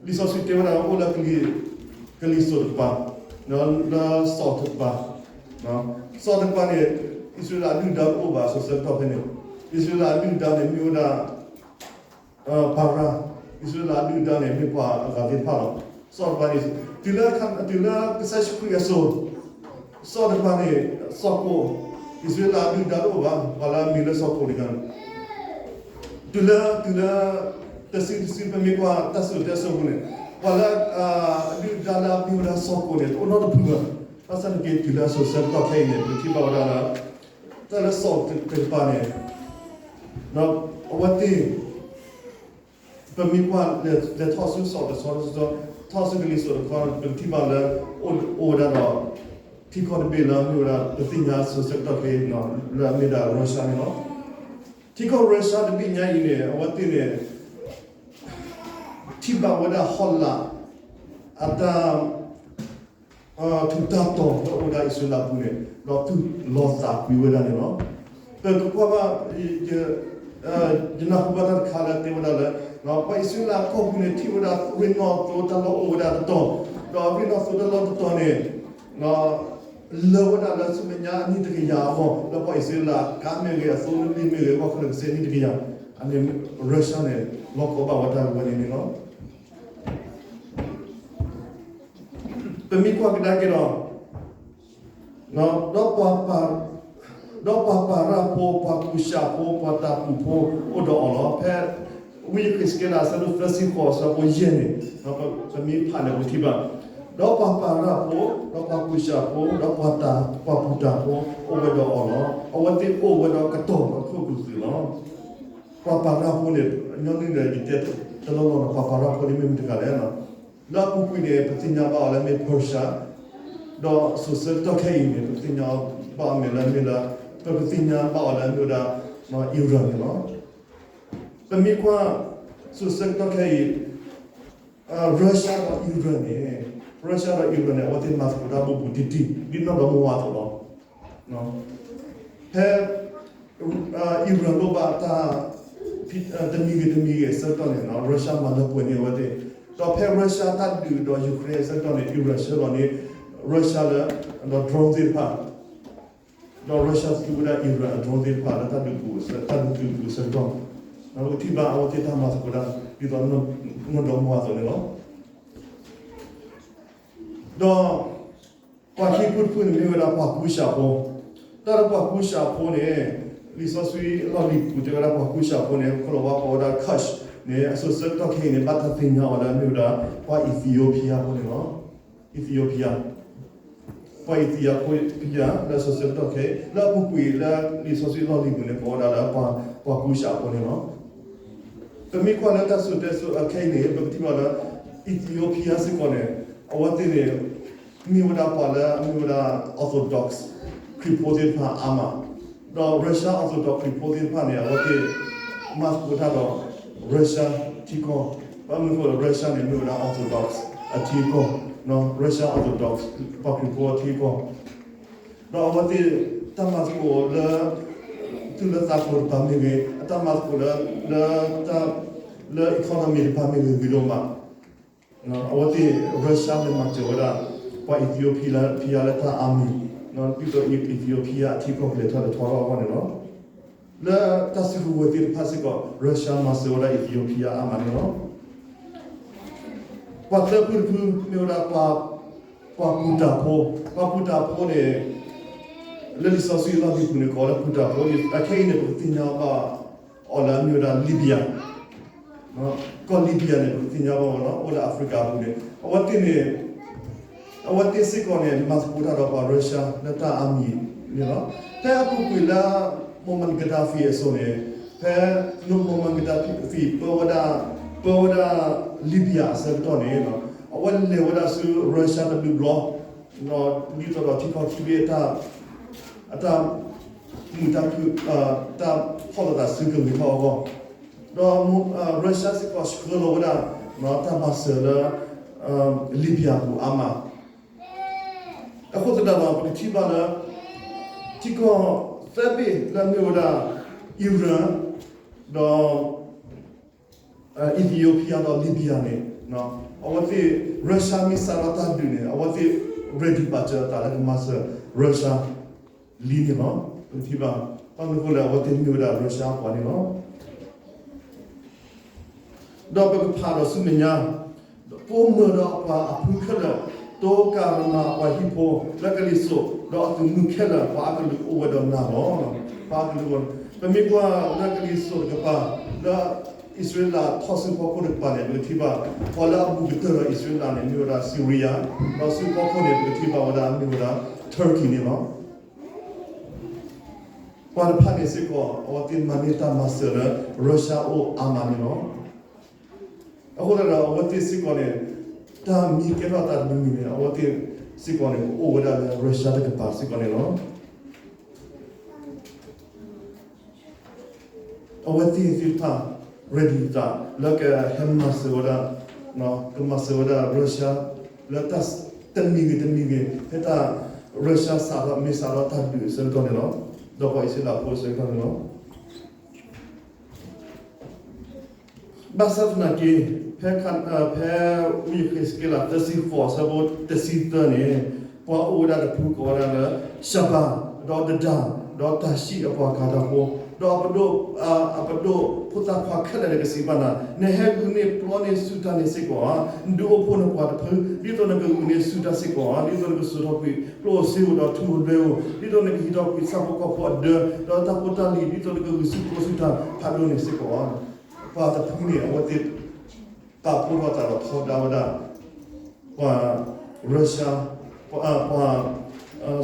လံာ်စီဆှံတဲဝဲဒၣ်အိၣ်လၢ ကလံၤစိးတကပၤ, လၢစီၤတကပၤ, စီၤတကပၤန့ၣ် အံၣ်စရ့လးအဒုၣ်ဒါတအိၣ်ဘၣ် အစိၤဆၢကတီၢ်ဖဲန့ၣ်, အံၣ်စရ့လးအဒုၣ်ဒါန့ၣ် မ့ၢ်ဝဲဒၣ် ပၤရၣ်, အံၣ်စရ့လးအဒုၣ်ဒါန့ၣ် မ့ၢ်ပှၤအဂၤသ့ၣ်တဖၣ်လီၤ. စီၤတကပၤန့ၣ် တုၤလၢ တုၤလၢကစၢ်ယ့ၣ်ၡူးခရံာ်အစိၤ စီၤတကပၤန့ၣ် စီၤကိာ်, အံၣ်စရ့လးအဒုၣ်ဒါတအိၣ်ဘၣ် ပှၤလၢအမံၤလၢစီၤကိာ်န့ၣ် တုၤလၢ တုၤလၢ တစုတစု ပမ့ၢ်ကွၢ်တၢ်စံၣ်စိၤတဲစိၤအပူၤန့ၣ် ပှၤလၢ အဒုၣ်ဒါလၢအမံၤဝဲဒၣ်စီၤကိာ်န့ၣ် တအိၣ်နီတဖုဘၣ်. ဘၣ်ဆၣ်သနာ်က့ တုၤလၢအစိၤဆၢကတီၢ်ခဲအံၤန့ၣ် ပထံၣ်ဘၣ်ဝဲဒၣ်လၢ တၢ်လၢစီၤတကပၤန့ၣ် အဝဲသ့ၣ် ပမ့ၢ်ကွၢ်လဲၤထီၣ်ဆူစီၤတဆီတဆီ ထီၣ်ဆူကလံၤစိးတဆီ ပကထံၣ်ဘၣ်လၢ အိၣ်ဝဲဒၣ်ဒီး ထံကီၢ်တဘ့ၣ်လၢအမ့ၢ်ဝဲဒၣ် ပသ့ၣ်ညါစိၤဆၢကတီၢ်ခဲအံၤ လၢအမ့ၢ်ဒၣ် Russia န့ၣ်လီၤ. ထံကီၢ် Russia တဘ့ၣ်ညါအံၤန့ၣ် အဝဲသ့ၣ်န့ၣ် ထံၣ်ဘၣ်ဝဲဒၣ်ဟီၣ်လာ် အတၢ် ထူးတၢ်တီၤလၢအအိၣ်ဝဲဒၣ်အံၣ်စရ့လးပူၤန့ၣ် ဒီးသူၣ်လီၤသးကွံဝဲဒၣ်န့ၣ်လီၤ. ပကကွၢ်ဘၣ် ယနၢ်ဟူဘၣ်တၢ်တခါလၢတဲဝဲဒၣ်လၢ ပှၤအံၣ်စရ့လးကီၢ်ပူၤန့ၣ် ထံၣ်ဝဲဒၣ်ရ့ၣ်နီၣ်သိတၢ်လီၢ်အိၣ်ဝဲဒၣ်တတီၤ, ဒီးရ့ၣ်နီၣ်သိတၢ်လီၢ်တတီၤန့ၣ် လၢဝဲဒၣ်လၢဆူမဲာ်ညါအနံၣ်တကယၤအဂီၢ် လၢပှၤအံၣ်စရ့လးကါမ့ၢ်ဂ့ၤ အသိလ့ၣ်မ့ၢ်ဂ့ၤ ဂီၢ်ခီၣ်လၢကစ့အနံၣ်တကယၤ အန့ၣ် Russia န့ၣ် လီၢ်ကီဘၣ်ဝဲတၢ်ဝဲန့ၣ်န့ၣ်လီၤ. ပမ့ၢ်ကွၢ်ကဒါက့ၤဒီး ဒီး ဒီးပှၤပၤရၣ်ဖိ ပှၤကူၡးဖိ ပှၤတၤကူးဖိ အိၣ်ဒီးအီၤလီၤ. ဖဲ ဝံယဃ့းစက့လး အဆၢဒိၣ်သၢဆံဃိး အဆၢဖိယဲၢ်န့ၣ် ပမ့ၢ်ဖးန့ၣ် ပထံၣ်ဘၣ်, ဒီးပှၤပၤရၣ်ဖိ ဒီးပှၤကူၡးဖိ ဒီးပှၤပူၤတၢ်ဖိ အိၣ်ဝဲဒီးအီၤလီၤ. အဝဲသ့ၣ်အိၣ်ဝဲဒီးကတီၢ်ဒီးခိၣ်ကူာ်သုးလီၤ. ပှၤပၤရၣ်ဖိန့ၣ် ညီနုၢ်ဒီးယတဲတလီၢ်လီၢ်န့ၣ် ပှၤပၤရၣ်ဖိန့ၣ်မ့ၢ်မတၤတဂၤလဲၣ်. လၢအပူၤကွံာ်န့ၣ် ပသ့ၣ်ညါဘၣ်အီၤလၢမ့ၢ် Persia, ဒီးစိၤဆၢကတီၢ်ခဲအံၤန့ၣ် ပသ့ၣ်ညါဘၣ်အီၤမ့ၢ်လၢမ့ၢ်လၢ ပကသ့ၣ်ညါဘၣ်အီၤလၢမ့ၢ်ဝဲဒၣ် Iran န့ၣ်လီၤ. ပမ့ၢ်ကွၢ် စိၤဆၢကတီၢ်ခဲအံၤ Russia ဒီး Iran န့ၣ် Russia ဒီး Iran န့ၣ် အဝဲသ့ၣ်မၤသကိးတၢ်ဘူးဘူးတံၢ်တံၢ် ဒ်နီၢ်ဒီမါဝၤအသိးလီၤ. ဖဲ Iran လိၣ်ဘၣ်တၢ် တမံၤဂ့ၤတမံၤဂ့ၤအဆၢကတီၢ်န့ၣ် Russia မၤလၢပှဲၤန့ၢ်အဝဲသ့ၣ်, ဒီးဖဲ Russia တၢ်ဒုးဒီး Ukraine အဆၢကတီၢ်န့ၣ် Iran ဆှၢလီၤန့ၢ် Russia လၢ ဒီး drone သ့ၣ်တဖၣ် ဒီး Russia သူဝဲဒၣ် Iran အ drone သ့ၣ်တဖၣ်လၢတၢ်ဒုးပူၤ တၢ်ဒုးပူၤအဆၢကတီၢ်, ဒီးပထံၣ်ဘၣ်အဝဲသ့ၣ်တၢ်မၤသကိးတၢ် ဒ်သိးနီၢ်ဒီမါဝၤအသိးန့ၣ်လီၤ. ဒီး ပှၤခံဖုတဖုန့ၣ်မ့ၢ်ဝဲဒၣ်ပှၤကူၡးဖိ, တၢ်လၢပှၤကူၡးဖိန့ၣ် လံာ်စီဆှံလီၢ်လံၤပူၤတဲဝဲဒၣ်ပှၤကူၣ်စၢ်ဖိန့ၣ် ခီလီၤဝါကိးဝဲဒၣ် Kush န့ၣ် အစိၤဆၢကတီၢ်ခဲအံၤန့ၣ် ဘၣ်တၢ်သ့ၣ်ညါအီၤလၢအမ့ၢ်ဝဲဒၣ် ပှၤအံၣ်သံယိၤဖံယါဖိန့ၣ်လီၤ. အံၣ်သံယိၤဖံယါ, ပှၤအံၣ်သံယိၤဖံယါ လၢအစိၤဆၢကတီၢ်ခဲအံၤ လၢအပူၤကွံာ်လၢလံာ်စီဆှံလီၢ်လံၤပူၤန့ၣ် ကိးဝဲဒၣ်လၢပှၤကူၣ်စၢ်ဖိန့ၣ်လီၤ. ပမ့ၢ်ကွၢ်လၢတၢ်စိၤတဲစိၤအခဲအံၤန့ၣ် ပကထံၣ်ဘၣ်လၢ အံၣ်သံယိၤဖံယါစ့ၢ်ကီးန့ၣ် အဝဲသ့ၣ်န့ၣ် မ့ၢ်ဝဲဒၣ်ပှၤလၢအမ့ၢ်ဝဲဒၣ် Orthodox ခရံာ်ဖိသ့ၣ်တဖၣ်အါမး, ဒီး Russia Orthodox ခရံာ်ဖိသ့ၣ်တဖၣ်န့ၣ် အဝဲသ့ၣ်မၤသကိးတၢ်ဒီး Russia ထံကီၢ်, ဘၣ်မနုၤအဃိ Russia န့ၣ် မ့ၢ်ဝဲဒၣ် Orthodox အထံကီၢ်, Russia Orthodox ပှၤခရံာ်ဖိအထံကီၢ်, ဒီးအဝဲသ့ၣ်တၢ်မၤသကိးလၢ သူၣ်လၢသးကျိၤတဖၣ်မ့ၢ်ဂ့ၤ, အတၢ်မၤသကိးလၢ လၢ လၢ economy တဖၣ်မ့ၢ်ဂ့ၤ ဂ့ၤဒိၣ်မး, အဝဲသ့ၣ် Russia န့ၣ် မၤစၢၤဝဲဒၣ် ပှၤအံၣ်သံယိၤဖံယါလၢတၢ်အါမံၤ, ဒ်သိးအံၣ်သံယိၤဖံယါအထံကီၢ်ကလဲၤထီၣ်လဲၤထီထီၣ်အဂီၢ်န့ၣ်လီၤ. လၢတၢ်စုကဝဲၤသ့ၣ်တဖၣ်စ့ၢ်ကီး Russia မၤစၢၤဝဲဒၣ်အံၣ်သံယိၤဖံယါအါမးန့ၣ်လီၤ. ပှၤသၢဖုတဖုမ့ၢ်ဝဲဒၣ် ပှၤပူၤတၢ်ဖိ, ပှၤပူၤတၢ်ဖိန့ၣ် လၢလံာ်စီဆှံလီၢ်လံၤပူၤန့ၣ် ကိးလၢပူၤတၢ်ဖိန့ၣ် အခဲအံၤန့ၣ် ပကသ့ၣ်ညါဘၣ်အီၤလၢအမ့ၢ်ဝဲဒၣ် Libya, ကီၢ် Libya န့ၣ် ပကသ့ၣ်ညါဘၣ်အီၤလီၤ, အိၣ်လၢ Africa ပူၤန့ၣ် အဝဲသ့ၣ်န့ၣ် အဝဲသ့ၣ်စ့ၢ်ကီးန့ၣ် မၤသကိးတၢ်ဒီးပှၤ Russia လၢတၢ်အါမံၤန့ၣ်လီၤ. ဖဲအပူၤကွံာ်လၢ Muammar Gaddafi အစိၤန့ၣ်, ဖဲ Muammar Gaddafi ပၢဝဲဒၣ်, ပၢဝဲဒၣ် Libya အဆၢကတီၢ်န့ၣ် အဝဲလဲၤဝဲဒၣ်ဆူ Russia တဘျုးဘျီ, ဒ်သိးဒီးထံကီၢ်ခံဘ့ၣ်အတၢ် အတၢ်မုာ်တၢ်ခုၣ်, တၢ်ဖီၣ်လိာ်သးစုကဝဲၤထီၣ်အဂီၢ်, ဒီး Russia စ့ၢ်ကီးဆှၢလီၤဝဲဒၣ် တၢ်မၤစၢၤလၢ Libya ပူၤအါမး. အဃိသတးဒီး ပကထံၣ်ဘၣ်လၢ ထံကီၢ်သၢဘ့ၣ်လၢအမ့ၢ်ဝဲဒၣ် Iran ဒီး Ethiopia ဒီး Libya န့ၣ် အဝဲသ့ၣ် Russia မ့ၢ်စးထီၣ်တၢ်ဒုးန့ၣ် အဝဲသ့ၣ် ready ဘၣ်စၢၤအသးလၢကမၤစၢၤ Russia လံန့ၣ်လီၤ. ပကထံၣ်ဘၣ် ဘၣ်မနုၤအဃိလဲၣ် အဝဲသ့ၣ်မ့ၢ်ဝဲဒၣ် Russia အပှၤန့ၣ်လီၤ. ဒီးပကဖးဒီးဆူမဲာ်ညါ, ကိးမုၢ်ဒီးအပှၤအဖုခဲလၢာ်, တိကၤရမၤအပှၤဟံၣ်ဖိလၢကလံၤစိး, ဒီးအသုးမုၢ်ခဲလၢာ် ပှၤအကလုာ်အိၣ်ဝဲဒီးနၤလီၤ. ပှၤအကလုာ်အိၣ်, ပမ့ၢ်ကွၢ်လၢကလံၤစိးတကပၤ, လၢအံၣ်စရ့လးထီၣ်ဆူဖီခိၣ်တကပၤန့ၣ် ပကထံၣ်ဘၣ် ပှၤလၢအဘူးကတၢၢ်ဒီးအံၣ်စရ့လးန့ၣ် မ့ၢ်ဝဲဒၣ် Syria, ဒီးဆူဖီခိၣ်န့ၣ် ပကထံၣ်ဘၣ်ဝဲဒၣ်မ့ၢ်ဝဲဒၣ် Turkey န့ၣ်လီၤ. ပှၤတဖၣ်န့ၣ်စ့ၢ်ကီး အဝဲသ့ၣ်မၤန့ၢ်တၢ်မၤစၢၤလၢ Russia အအိၣ်အါမးန့ၣ်လီၤ. အဃိသတးဒီး အဝဲသ့ၣ်စ့ၢ်ကီးန့ၣ် တၢ်မ့ၢ်ကဲထီၣ်သးတမံၤမံၤန့ၣ် အဝဲသ့ၣ်စ့ၢ်ကီးန့ၣ် ကအိၣ်ဝဲဒၣ်လၢ Russia တကပၤစ့ၢ်ကီးန့ၣ်လီၤ. အဝဲသ့ၣ်သ့ၣ်တဖၣ် ready သးလၢကဟဲမၤစၢၤဝဲဒၣ်, ကမၤစၢၤဝဲဒၣ် Russia လၢတၢ်တမံၤဂ့ၤတမံၤဂ့ၤ ဖဲတၢ် Russia စးထီၣ် မ့ၢ်စးထီၣ်တၢ်ဒုးအဆၢကတီၢ်န့ၣ်လီၤ. ဒီးပှၤအံၣ်စရ့လးဖိအဆၢကတီၢ်န့ၣ်လီၤ. ဘၣ်ဆၣ်သနာ်က့ ဖဲ ဖဲဝံယဃ့းစက့လး သၢဆံဃိး အဆၢဖိတဆံသၢန့ၣ် ပှၤအိၣ်ဝဲဒၣ်တဖုကိးဝဲဒၣ်လၢ Sheba ဒီး Dedan ဒီးတၢ်ၡံၣ်အပှၤကၤတၢ်ဖိ, ဒီးအပဒိၣ်, အပဒိၣ်ဖိသၣ်ခွါခဲလၢာ်န့ၣ် ကစံးဘၣ်နၤ, နဟဲဂုာ်န့ၢ်ပျီန့ၢ်ဆူၣ်တၢ်န့ၣ်စ့ၢ်ကီးဧါ, နဒုးအိၣ်ဖှိၣ်နပှၤတဖု ဒ်သိးနကဂုာ်န့ၢ်ဆူၣ်တၢ်စ့ၢ်ကီးဧါ, ဒ်သိးနကစိာ်ထီၣ်ကွံာ်ကျိၣ်ဧိၤစ့ဧိၤဒီးထူဧိၤလွဲဧိၤ, ဒ်သိးနကဟံးထီၣ်ကွံာ်ဆၣ်ဖိကီၢ်ဖိအဒၢ ဒီးတၢ်ဖိတၢ်လံၤ ဒ်သိးနကဂုာ်ဆူၣ်ကျိၣ်ဆူၣ်တၢ်ဖးဒိၣ်န့ၣ်စ့ၢ်ကီးဧါ. ပှၤတဖုန့ၣ် အဝဲသ့ၣ် ပာ်ဖှိၣ်ထီၣ်သးဒီးထီဒါဝဲဒၣ် ပှၤ Russia, ပှၤ ပှၤ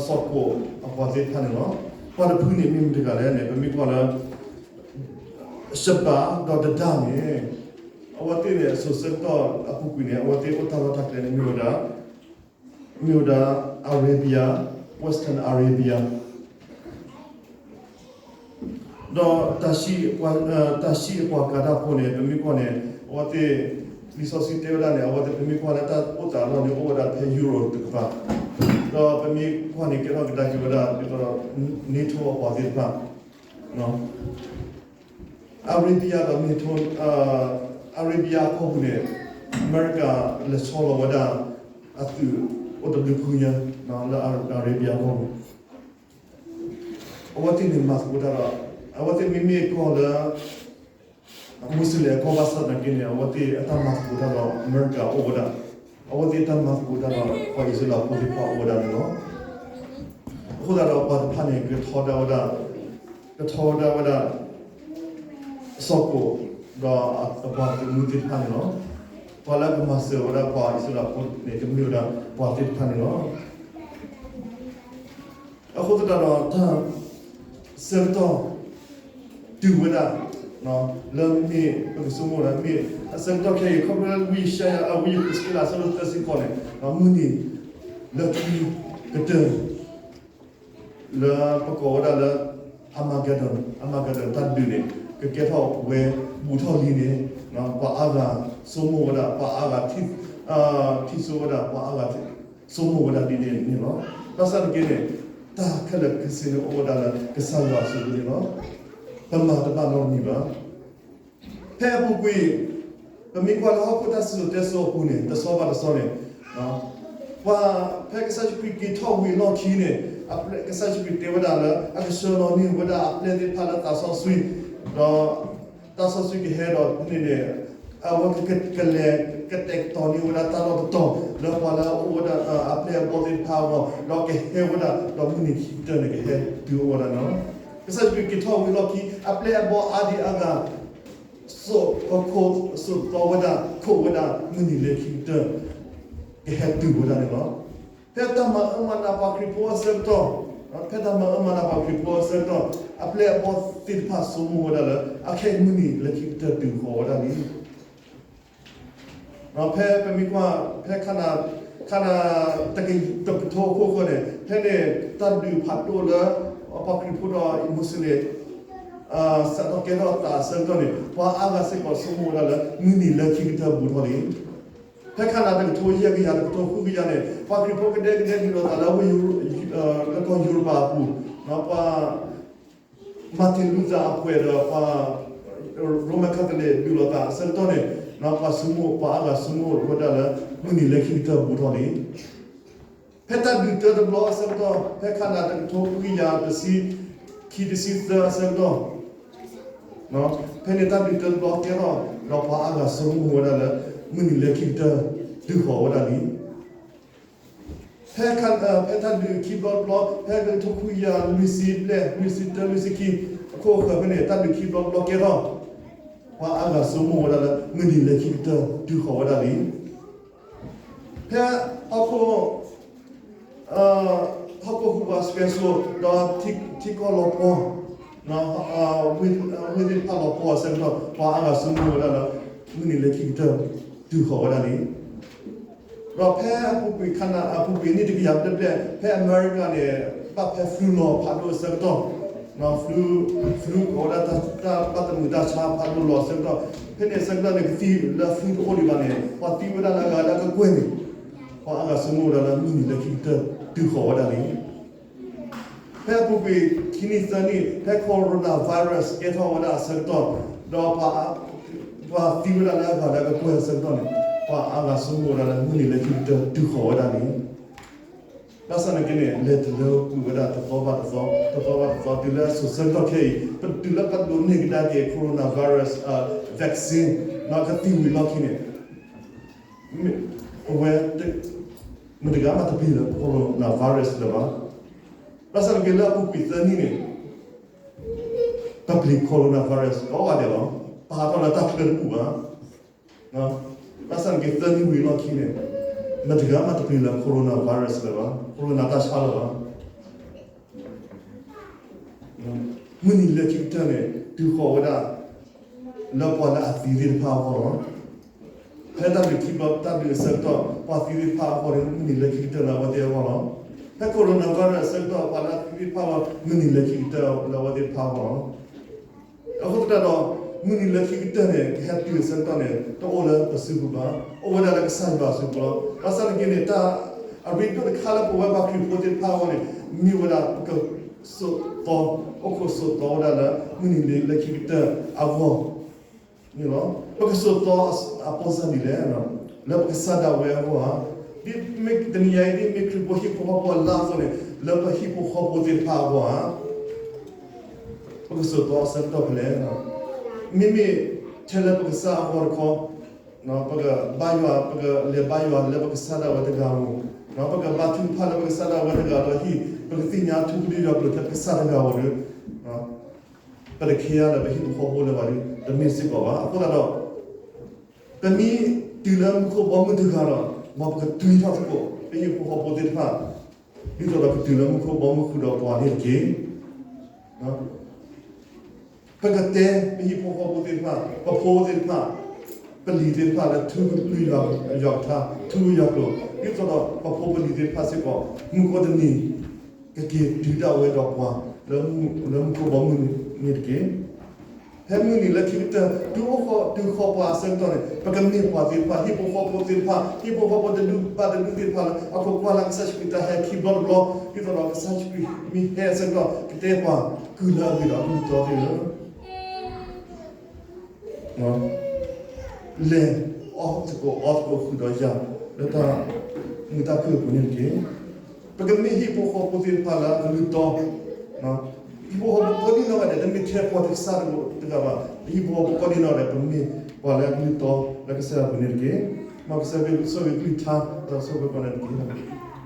စီၤကိးအပှၤသ့ၣ်တဖၣ်န့ၣ်လီၤ. ပှၤတဖုန့ၣ်မ့ၢ်မတၤတဂၤလဲၣ်န့ၣ် ပမ့ၢ်ကွၢ်လၢ Sheba ဒီး Dedan န့ၣ် အဝဲသ့ၣ်န့ၣ် အစိၤဆၢကတီၢ်အပူၤကွံာ်န့ၣ် အဝဲသ့ၣ်အိၣ်တၢ်လီၢ်တၢ်ကျဲန့ၣ် မ့ၢ်ဝဲဒၣ် မ့ၢ်ဝဲဒၣ် Arabia, Western Arabia ဒီးတၢ်ၡံၣ်အပှၤကၤတၢ်ဖိန့ၣ် ပမ့ၢ်ကွၢ်န့ၣ် အဝဲသ့ၣ် လံာ်စီဆှံတဲဝဲဒၣ်န့ၣ် အဝဲသ့ၣ်ပမ့ၢ်ကွၢ်လၢတၢ်အိၣ်သးအလီၢ်န့ၣ် အိၣ်ဝဲဒၣ်ဖဲ Europe တကပၤ, ဒီးပမ့ၢ်ကွၢ်န့ၣ် ကဲထီၣ်ကဒါက့ၤဝဲဒၣ် ဒ်သိးဒီး NATO အပှၤသ့ၣ်တဖၣ် Arabia ဒီး NATO, Arabia အကီၢ်ပူၤန့ၣ် အမဲရကၤလဲၤဆီလီၤဝဲဒၣ် အသုးအိၣ်တဘျုးဖုညါ လၢ Arabia အကီၢ်ပူၤ အဝဲသ့ၣ်န့ၣ်မၤသကိးတၢ်ဒီး အဝဲသ့ၣ်မ့မ့ၢ်ကီၢ်လၢ Muslim အကီၢ်ဘၣ်ဆၣ်သနာ်က့န့ၣ် အဝဲသ့ၣ်အတၢ်မၤသကိးတၢ်ဒီးအမဲရကၤအိၣ်ဝဲဒၣ်, အဝဲသ့ၣ်အတၢ်မၤသကိးတၢ်ဒီးပှၤအံၣ်စရ့လးဖိသ့ၣ်တဖၣ်အိၣ်ဝဲဒၣ်န့ၣ်လီၤ. အဃိသတးဒီးပှၤတဖၣ်န့ၣ် ကထီဒါဝဲဒၣ် ကထီၣ်ဝဲဒၣ်ဝဲဒၣ် စီၤကိၣ် ဒီးအပှၤသုးမုၢ်သ့ၣ်တဖၣ်န့ၣ်လီၤ. ပှၤလၢကမၤစၢၤဝဲဒၣ်ပှၤအံၣ်စရ့လးဖိန့ၣ် ကမ့ၢ်ဝဲဒၣ်ပှၤသ့ၣ်တဖၣ်န့ၣ်လီၤ. အဃိသတးဒီး တၢ်ဆၢကတီၢ်တုၤဝဲဒၣ် လၢမ့ၢ်ပကဆိကမိၣ်ဝဲဒၣ် မ့ၢ်အဆၢကတီၢ်ခဲအံၤ ခီဖျိလၢဝံယၡါယၤ အဝံယဃ့းစက့လး အဆၢဒိၣ်သၢဆံဃိးန့ၣ် မုၢ်နံၤလၢခံကတၢၢ် လၢပကိးဝဲဒၣ်လၢ Armageddon, Armageddon တၢ်ဒုးန့ၣ် ကကဲထီၣ်ဝဲဘူးထီၣ်လံန့ၣ် ပှၤအါဂၤဆိကမိၣ်ဝဲဒၣ် ပှၤအါဂၤ ထံၣ်ဆိဝဲဒၣ် ပှၤအါဂၤဆိကမိၣ်ဝဲဒၣ်ဒ်န့ၣ်န့ၣ်လီၤ. ဘၣ်ဆၣ်တက့ၢ်န့ၣ် တၢ်ခဲလၢာ်ခဲဆ့န့ၣ်အိၣ်ဝဲဒၣ်လၢကစၢ်ယွၤအစုပူၤန့ၣ်လီၤ. ပမၤတဘၣ်နီတမံၤဘၣ်. ဖဲအပူၤကွံာ် ပမ့ၢ်ကွၢ်လၢဟီၣ်ခိၣ်တၢ်စံၣ်စိၤတဲစိၤအပူၤန့ၣ် တဆီဘၣ်တဆီန့ၣ် ပှၤဖဲကစၢ်ယ့ၣ်ၡူးခရံာ်က့ၤထီၣ်ဝံၤအလီၢ်ခံန့ၣ် ကစၢ်ယ့ၣ်ၡူးခရံာ်တဲဝဲဒၣ်လၢ အကဆှၢလီၤန့ၢ်ဝဲဒၣ်အပျဲၢ်သ့ၣ်တဖၣ်လၢသးစီဆှံ ဒီး သးစီဆှံကဟဲဒီးန့ၣ်န့ၣ် အဝဲကလဲၤကတဲာ်ကတီၤန့ၢ်ဝဲဒၣ်တၢ်လီၢ်တတီၤ လၢပှၤလၢအအိၣ်ဝဲဒၣ် အပျဲၢ်အဘီၣ်သ့ၣ်တဖၣ်အဂီၢ် ဒီးကဟဲဝဲဒၣ် ဒီးမုၢ်နံၤခံကတၢၢ်န့ၣ် ကဟဲတုၤအိၣ်ဝဲဒၣ်န့ၣ်လီၤ. ကစၢ်ယ့ၣ်ၡူးခရံာ်က့ၤထီၣ်ဝံၤအလီၢ်ခံ အပျဲၢ်အဘီၣ်အါဒံအါဂၤ စိာ်ခီၣ်ခိၣ် စိာ်သီဝဲဒၣ် ခိးဝဲဒၣ် မုၢ်နံၤလၢခံကတၢၢ် ကဟဲတုၤဝဲဒၣ်န့ၣ်လီၤ. ဖဲတၢ်မၤအၢမၤနးပှၤခရံာ်ဖိအဆၢကတီၢ်, ဖဲတၢ်မၤအၢမၤနးပှၤခရံာ်ဖိအဆၢကတီၢ် အပျဲၢ်အဘီၣ်သ့ၣ်တဖၣ်ဆိကမိၣ်ဝဲဒၣ်လၢ အခဲအံၤမုၢ်နံၤလၢခံကတၢၢ်တုၤဃီၤဝဲဒၣ်လံ. ဖဲပမ့ၢ်ကွၢ် ဖဲခါနၤ ခါနၤ တကထိခိၣ်ဃၢၤန့ၣ် ဖဲန့ၣ် တၢ်ဒုးဖးဒိၣ်လၢ ပှၤခရံာ်ဖိဒီး Muslim စးထီၣ်ကဲထီၣ်အသးအဆၢကတီၢ်န့ၣ် ပှၤအါဂၤစ့ၢ်ကီးဆိကမိၣ်ဝဲဒၣ်လၢ မုၢ်နံၤလၢခံကတၢၢ်ဘူးထီၣ်လံ. ဖဲခါနၤတကထိယဲၢ်ကယၤ တကထိဃုကယၤန့ၣ် ပှၤခရံာ်ဖိကဒဲကဒဲဒုးလိာ်သးလၢ လၢကီၢ်ယူရပၤအပူၤ, ပှၤ Martin Luther အပှဲၤဒီးပှၤ Roman Catholic ဒုးလိာ်သးအဆၢကတီၢ်န့ၣ် ပှၤဆိကမိၣ် ပှၤအါဂၤဆိကမိၣ်ဝဲဒၣ်လၢ မုၢ်နံၤလၢခံကတၢၢ်ဘူးထီၣ်လံ. ဖဲတၢ်ဒုးတၢတဘျီအဆၢကတီၢ် ဖဲခါနၤတကထိဃုကယၤတဆံခံတဆံသၢအဆၢကတီၢ် ဖဲန့ၣ်တၢ်ဒုးတၢတဘျီကဲထီၣ် ဒီးပှၤအါဂၤဆိကမိၣ်ဝဲဒၣ်လၢ မုၢ်နံၤလၢခံကတၢၢ်တုၤဃီၤဝဲဒၣ်လံ. ဖဲ ဖဲတၢ်ဒုးခံဘျီတဘျီ ဖဲတကထိခွံကယၤလွံၢ်ဆံဘျဲၣ် လွံၢ်ဆံတၢ လွံၢ်ဆံခံ အခိၣ်အဃၢၤဖဲန့ၣ် တၢ်ဒုးခံဘျီတဘျီကဲထီၣ် ပှၤအါဂၤဆိကမိၣ်ဝဲဒၣ်လၢ မုၢ်နံၤလၢခံကတၢၢ်တုၤဃီၤဝဲဒၣ်လံ. ဖဲဟီၣ်ခိၣ် ဟီၣ်ခိၣ်ဟူးဝးစှဲးစိၤ ဒီးထံကီၢ်လီၤပှီၢ် ဝ့ၢ်သ့ၣ်တဖၣ်လီၤပှီၢ်အဆၢကတီၢ် ပှၤအါဂၤဆိကမိၣ်ဝဲဒၣ်လၢ မုၢ်နံၤလၢခံကတၢၢ်တုၤဃီၤဝဲဒၣ်လံ. ဒီးဖဲအပူၤကွံာ်ခါနၤ အပူၤကွံာ်နံၣ်တကယၤဘျဲၣ်ဘျဲၣ် ဖဲအမဲရကၤန့ၣ် ဘၣ်ဖဲ flu လီၤဖးဒိၣ်အဆၢကတီၢ် flu, flu ကိးဝဲဒၣ်တၢ်ဘၣ်သမုာ်တၢ်ဆါဖးဒိၣ်လီၤအဆၢကတီၢ် ဖဲန့ၣ်အဆၢကတီၢ်န့ၣ် ကသံၣ်လၢ flu တအိၣ်ဒံးဘၣ်န့ၣ် ပှၤသံဝဲဒၣ်လၢအဂၤလၢအကကွဲၢ်န့ၣ် ပှၤအါဂၤဆိကမိၣ်ဝဲဒၣ်လၢမုၢ်နံၤလၢခံကတၢၢ်တုၤဃီၤဝဲဒၣ်လံ. ဖဲအပူၤကွံာ်ခံနံၣ်သၢနံၣ် ဖဲ coronavirus ကဲထီၣ်ဝဲဒၣ်အဆၢကတီၢ် ဒီး ပှၤသံဝဲဒၣ်လၢအဂၤလၢအကကွဲၢ်အဆၢကတီၢ်န့ၣ် ပှၤအါဂၤဆိကမိၣ်ဝဲဒၣ်လၢမုၢ်နံၤလၢခံကတၢၢ်တုၤဃီၤဝဲဒၣ်လံ. ဘၣ်ဆၣ်သနာ်က့န့ၣ် လဲၤတလၢကွံာ်ဝဲဒၣ်တသီဘၣ်တသီ တသီဘၣ်တသီ တုၤလၢအစိၤဆၢကတီၢ်ခဲအံၤ ပတုၤလၢပဒိးန့ၢ်ကဒါက့ၤ coronavirus vaccine ကသံၣ်ဝံၤလီၢ်ခံန့ၣ် ပဝဲ မတၤတဂၤမးတပျံၤလၢ coronavirus လၢၤဘၣ်. ဘၣ်ဆၣ်သနာ်က့လၢအပူၤကွံာ်သၢနံၣ်န့ၣ် ပပျံၤ coronavirus ကိးဂၤဒဲးလီၤ. ပဟးထီၣ်လၢတၢ်ချၢတဘူၣ်ဘၣ်. ဘၣ်ဆၣ်သနာ်က့သၢနံၣ်ဝံၤလီၢ်ခံန့ၣ် မတၤတဂၤမးတပျံၤလၢ coronavirus လၢၤဘၣ်, corona တၢ်ဆါလၢၤဘၣ်. မုၢ်နံၤလၢခံကတၢၢ်န့ၣ် တုၤဃီၤဝဲဒၣ် လၢပှၤလၢအသံသ့ၣ်တဖၣ်အဂီၢ်လီၤ. ဖဲတၢ်ဒုးခံဘျီ တၢ်ဒုးအဆၢကတီၢ် ပှၤသံသ့ၣ်တဖၣ်အဂီၢ်န့ၣ် မုၢ်နံၤလၢခံကတၢၢ်လၢအဝဲသ့ၣ်အဂီၢ်လီၤ. ဖဲ coronavirus အဆၢကတီၢ် ပှၤလၢအသံသ့ၣ်တဖၣ်အဂီၢ် မုၢ်နံၤလၢခံကတၢၢ်လၢအဝဲသ့ၣ်တဖၣ်အဂီၢ်လီၤ. အဃိသတးဒီး မုၢ်နံၤလၢခံကတၢၢ်န့ၣ် ကဟဲတုၤအဆၢကတီၢ်န့ၣ် တအိၣ်လၢပစုပူၤဘၣ်, အိၣ်ဝဲဒၣ်လၢကစၢ်ယွၤအစုပူၤလီၤ. ဘၣ်ဆၣ်သနာ်က့န့ၣ် တၢ်အရ့ဒိၣ်တခါလၢပဝဲပှၤခရံာ်ဖိသ့ၣ်တဖၣ်အဂီၢ်န့ၣ် မ့ၢ်ဝဲဒၣ်ပကစိာ်သီ, အိၣ်ခိးစိာ်သီဝဲဒၣ်လၢ မုၢ်နံၤလၢခံကတၢၢ်အဂီၢ်န့ၣ်လီၤ. ပကစိာ်သီအပိစၢ်ဒ်လဲၣ်, လၢပကစၢ်ဒၣ်ဝဲအဂီၢ်ဧါ, ဒ်မ့ၢ်တနံၤညါအံၤ ဒ်မ့ၢ်ခရံာ်ဖိဟံၣ်ဖိဃီဖိအလါအသိးန့ၣ် လၢပဟံၣ်ဖိဃီဖိသ့ၣ်တဖၣ်အဂီၢ်ဧါ ပကစိာ်သီအဆၢကတီၢ်ဖဲလဲၣ်. မ့မ့ၢ်ထဲလၢပကစၢ်အဂီၢ်တခီ, ပကဘါယွၤ ပကလဲၤဘါယွၤလၢပကစၢ်ဒၣ်ဝဲတဂၤဧိၤ, ပကဘါထုကဖၣ်လၢပကစၢ်ဒၣ်ဝဲတဂၤဒီးဟံၣ်, ပကသ့ၣ်ညါထူကဒုယွၤကျိာ်ထဲပကစၢ်တဂၤဧိၤဒီး ပတခဲအါလၢပဟံၣ်ဖိဃီဖိလၢၤဘၣ်ဒီး တမ့ၢ်စ့ၢ်ကီးဘၣ်. အဃိသတးဒီး ပမ့ၢ်တုၤလၢမူခိၣ်ဘီမုၢ်တဂၤဒီး မ်ပကတုၤထီၣ်သကိး ပဟံၣ်ဖိဃီဖိသ့ၣ်တဖၣ် ဒ်သိးဒီးကတုၤလၢမူခိၣ်ဘီမုၢ်ဃုာ်ဒီးပှၤန့ၣ်တက့ၢ်. ပကတဲပဟံၣ်ဖိဃီဖိသ့ၣ်တဖၣ်, ပဖိသ့ၣ်တဖၣ်, ပလံၤသ့ၣ်တဖၣ်လၢထူကလုၢ်ယွၤကထါ, ထူကလုၢ်ယွၤကျိာ်, ဒ်သိးဒီးပဖိပလံၤသ့ၣ်တဖၣ်စ့ၢ်ကီး မုၢ်ကီတနံၤ ကက့ၤတုၤဒၣ်ဝဲဒီးပှၤ လၢမူခိၣ်ဘီမုၢ်န့ၣ်တက့ၢ်. ဖဲမုၢ်နံၤလၢခံကတၢၢ် တုၤအိၣ်ဃီတုၤဃီၤပှၤအဆၢကတီၢ်န့ၣ် ပကမ့ၢ်ပှၤသ့ၣ်တဖၣ်, ဟံၣ်ဖိဃီဖိသ့ၣ်တဖၣ်, ဟံၣ်ဖိဃီဖိတဒူၣ်ဘၣ်တဒူၣ်သ့ၣ်တဖၣ်လၢ အခိၣ်ကွၢ်လၢကစၢ်ယ့ၣ်ၡူးခရံာ်တၢ်ဟဲခံဘျီတဘျီ, ဒ်သိးဒီးကစၢ်ယ့ၣ်ၡူးခရံာ်မ့ၢ်ဟဲအဆၢကတီၢ် ကတဲပှၤ ကုၢ်လၢအဂ့ၤဒီးအကလုၢ်တီသ့ၣ်ဧၢ လဲၤအီၣ်သကိးအီသကိးဃုာ်ဒီးယၤ လၢတၢ်မုာ်တၢ်ခုၣ်အပူၤန့ၣ်တက့ၢ်. ပကမ့ၢ်ဟံၣ်ဖိဃီဖိသ့ၣ်တဖၣ်လၢအကလုၢ်တီ, ဟံၣ်ဖိဃီဖိကိးဒံနီၢ်ဂၤဒဲး တမ့ၢ်ထဲပှၤသ့ၣ်ကစၢ်တဂၤဘၣ်, ပဟံၣ်ဖိဃီဖိကိးဒံနီၢ်ဂၤဒဲး ပမ့ၢ်ပှၤလၢအကလုၢ်တီလၢကစၢ်ယွၤအပူၤန့ၣ်တက့ၢ်. မ်ကစၢ်ယွၤဆိၣ်ဂ့ၤကလုၢ်ကထါ ဒီးဆိၣ်ဂ့ၤပှၤန့ၣ်တက့ၢ်.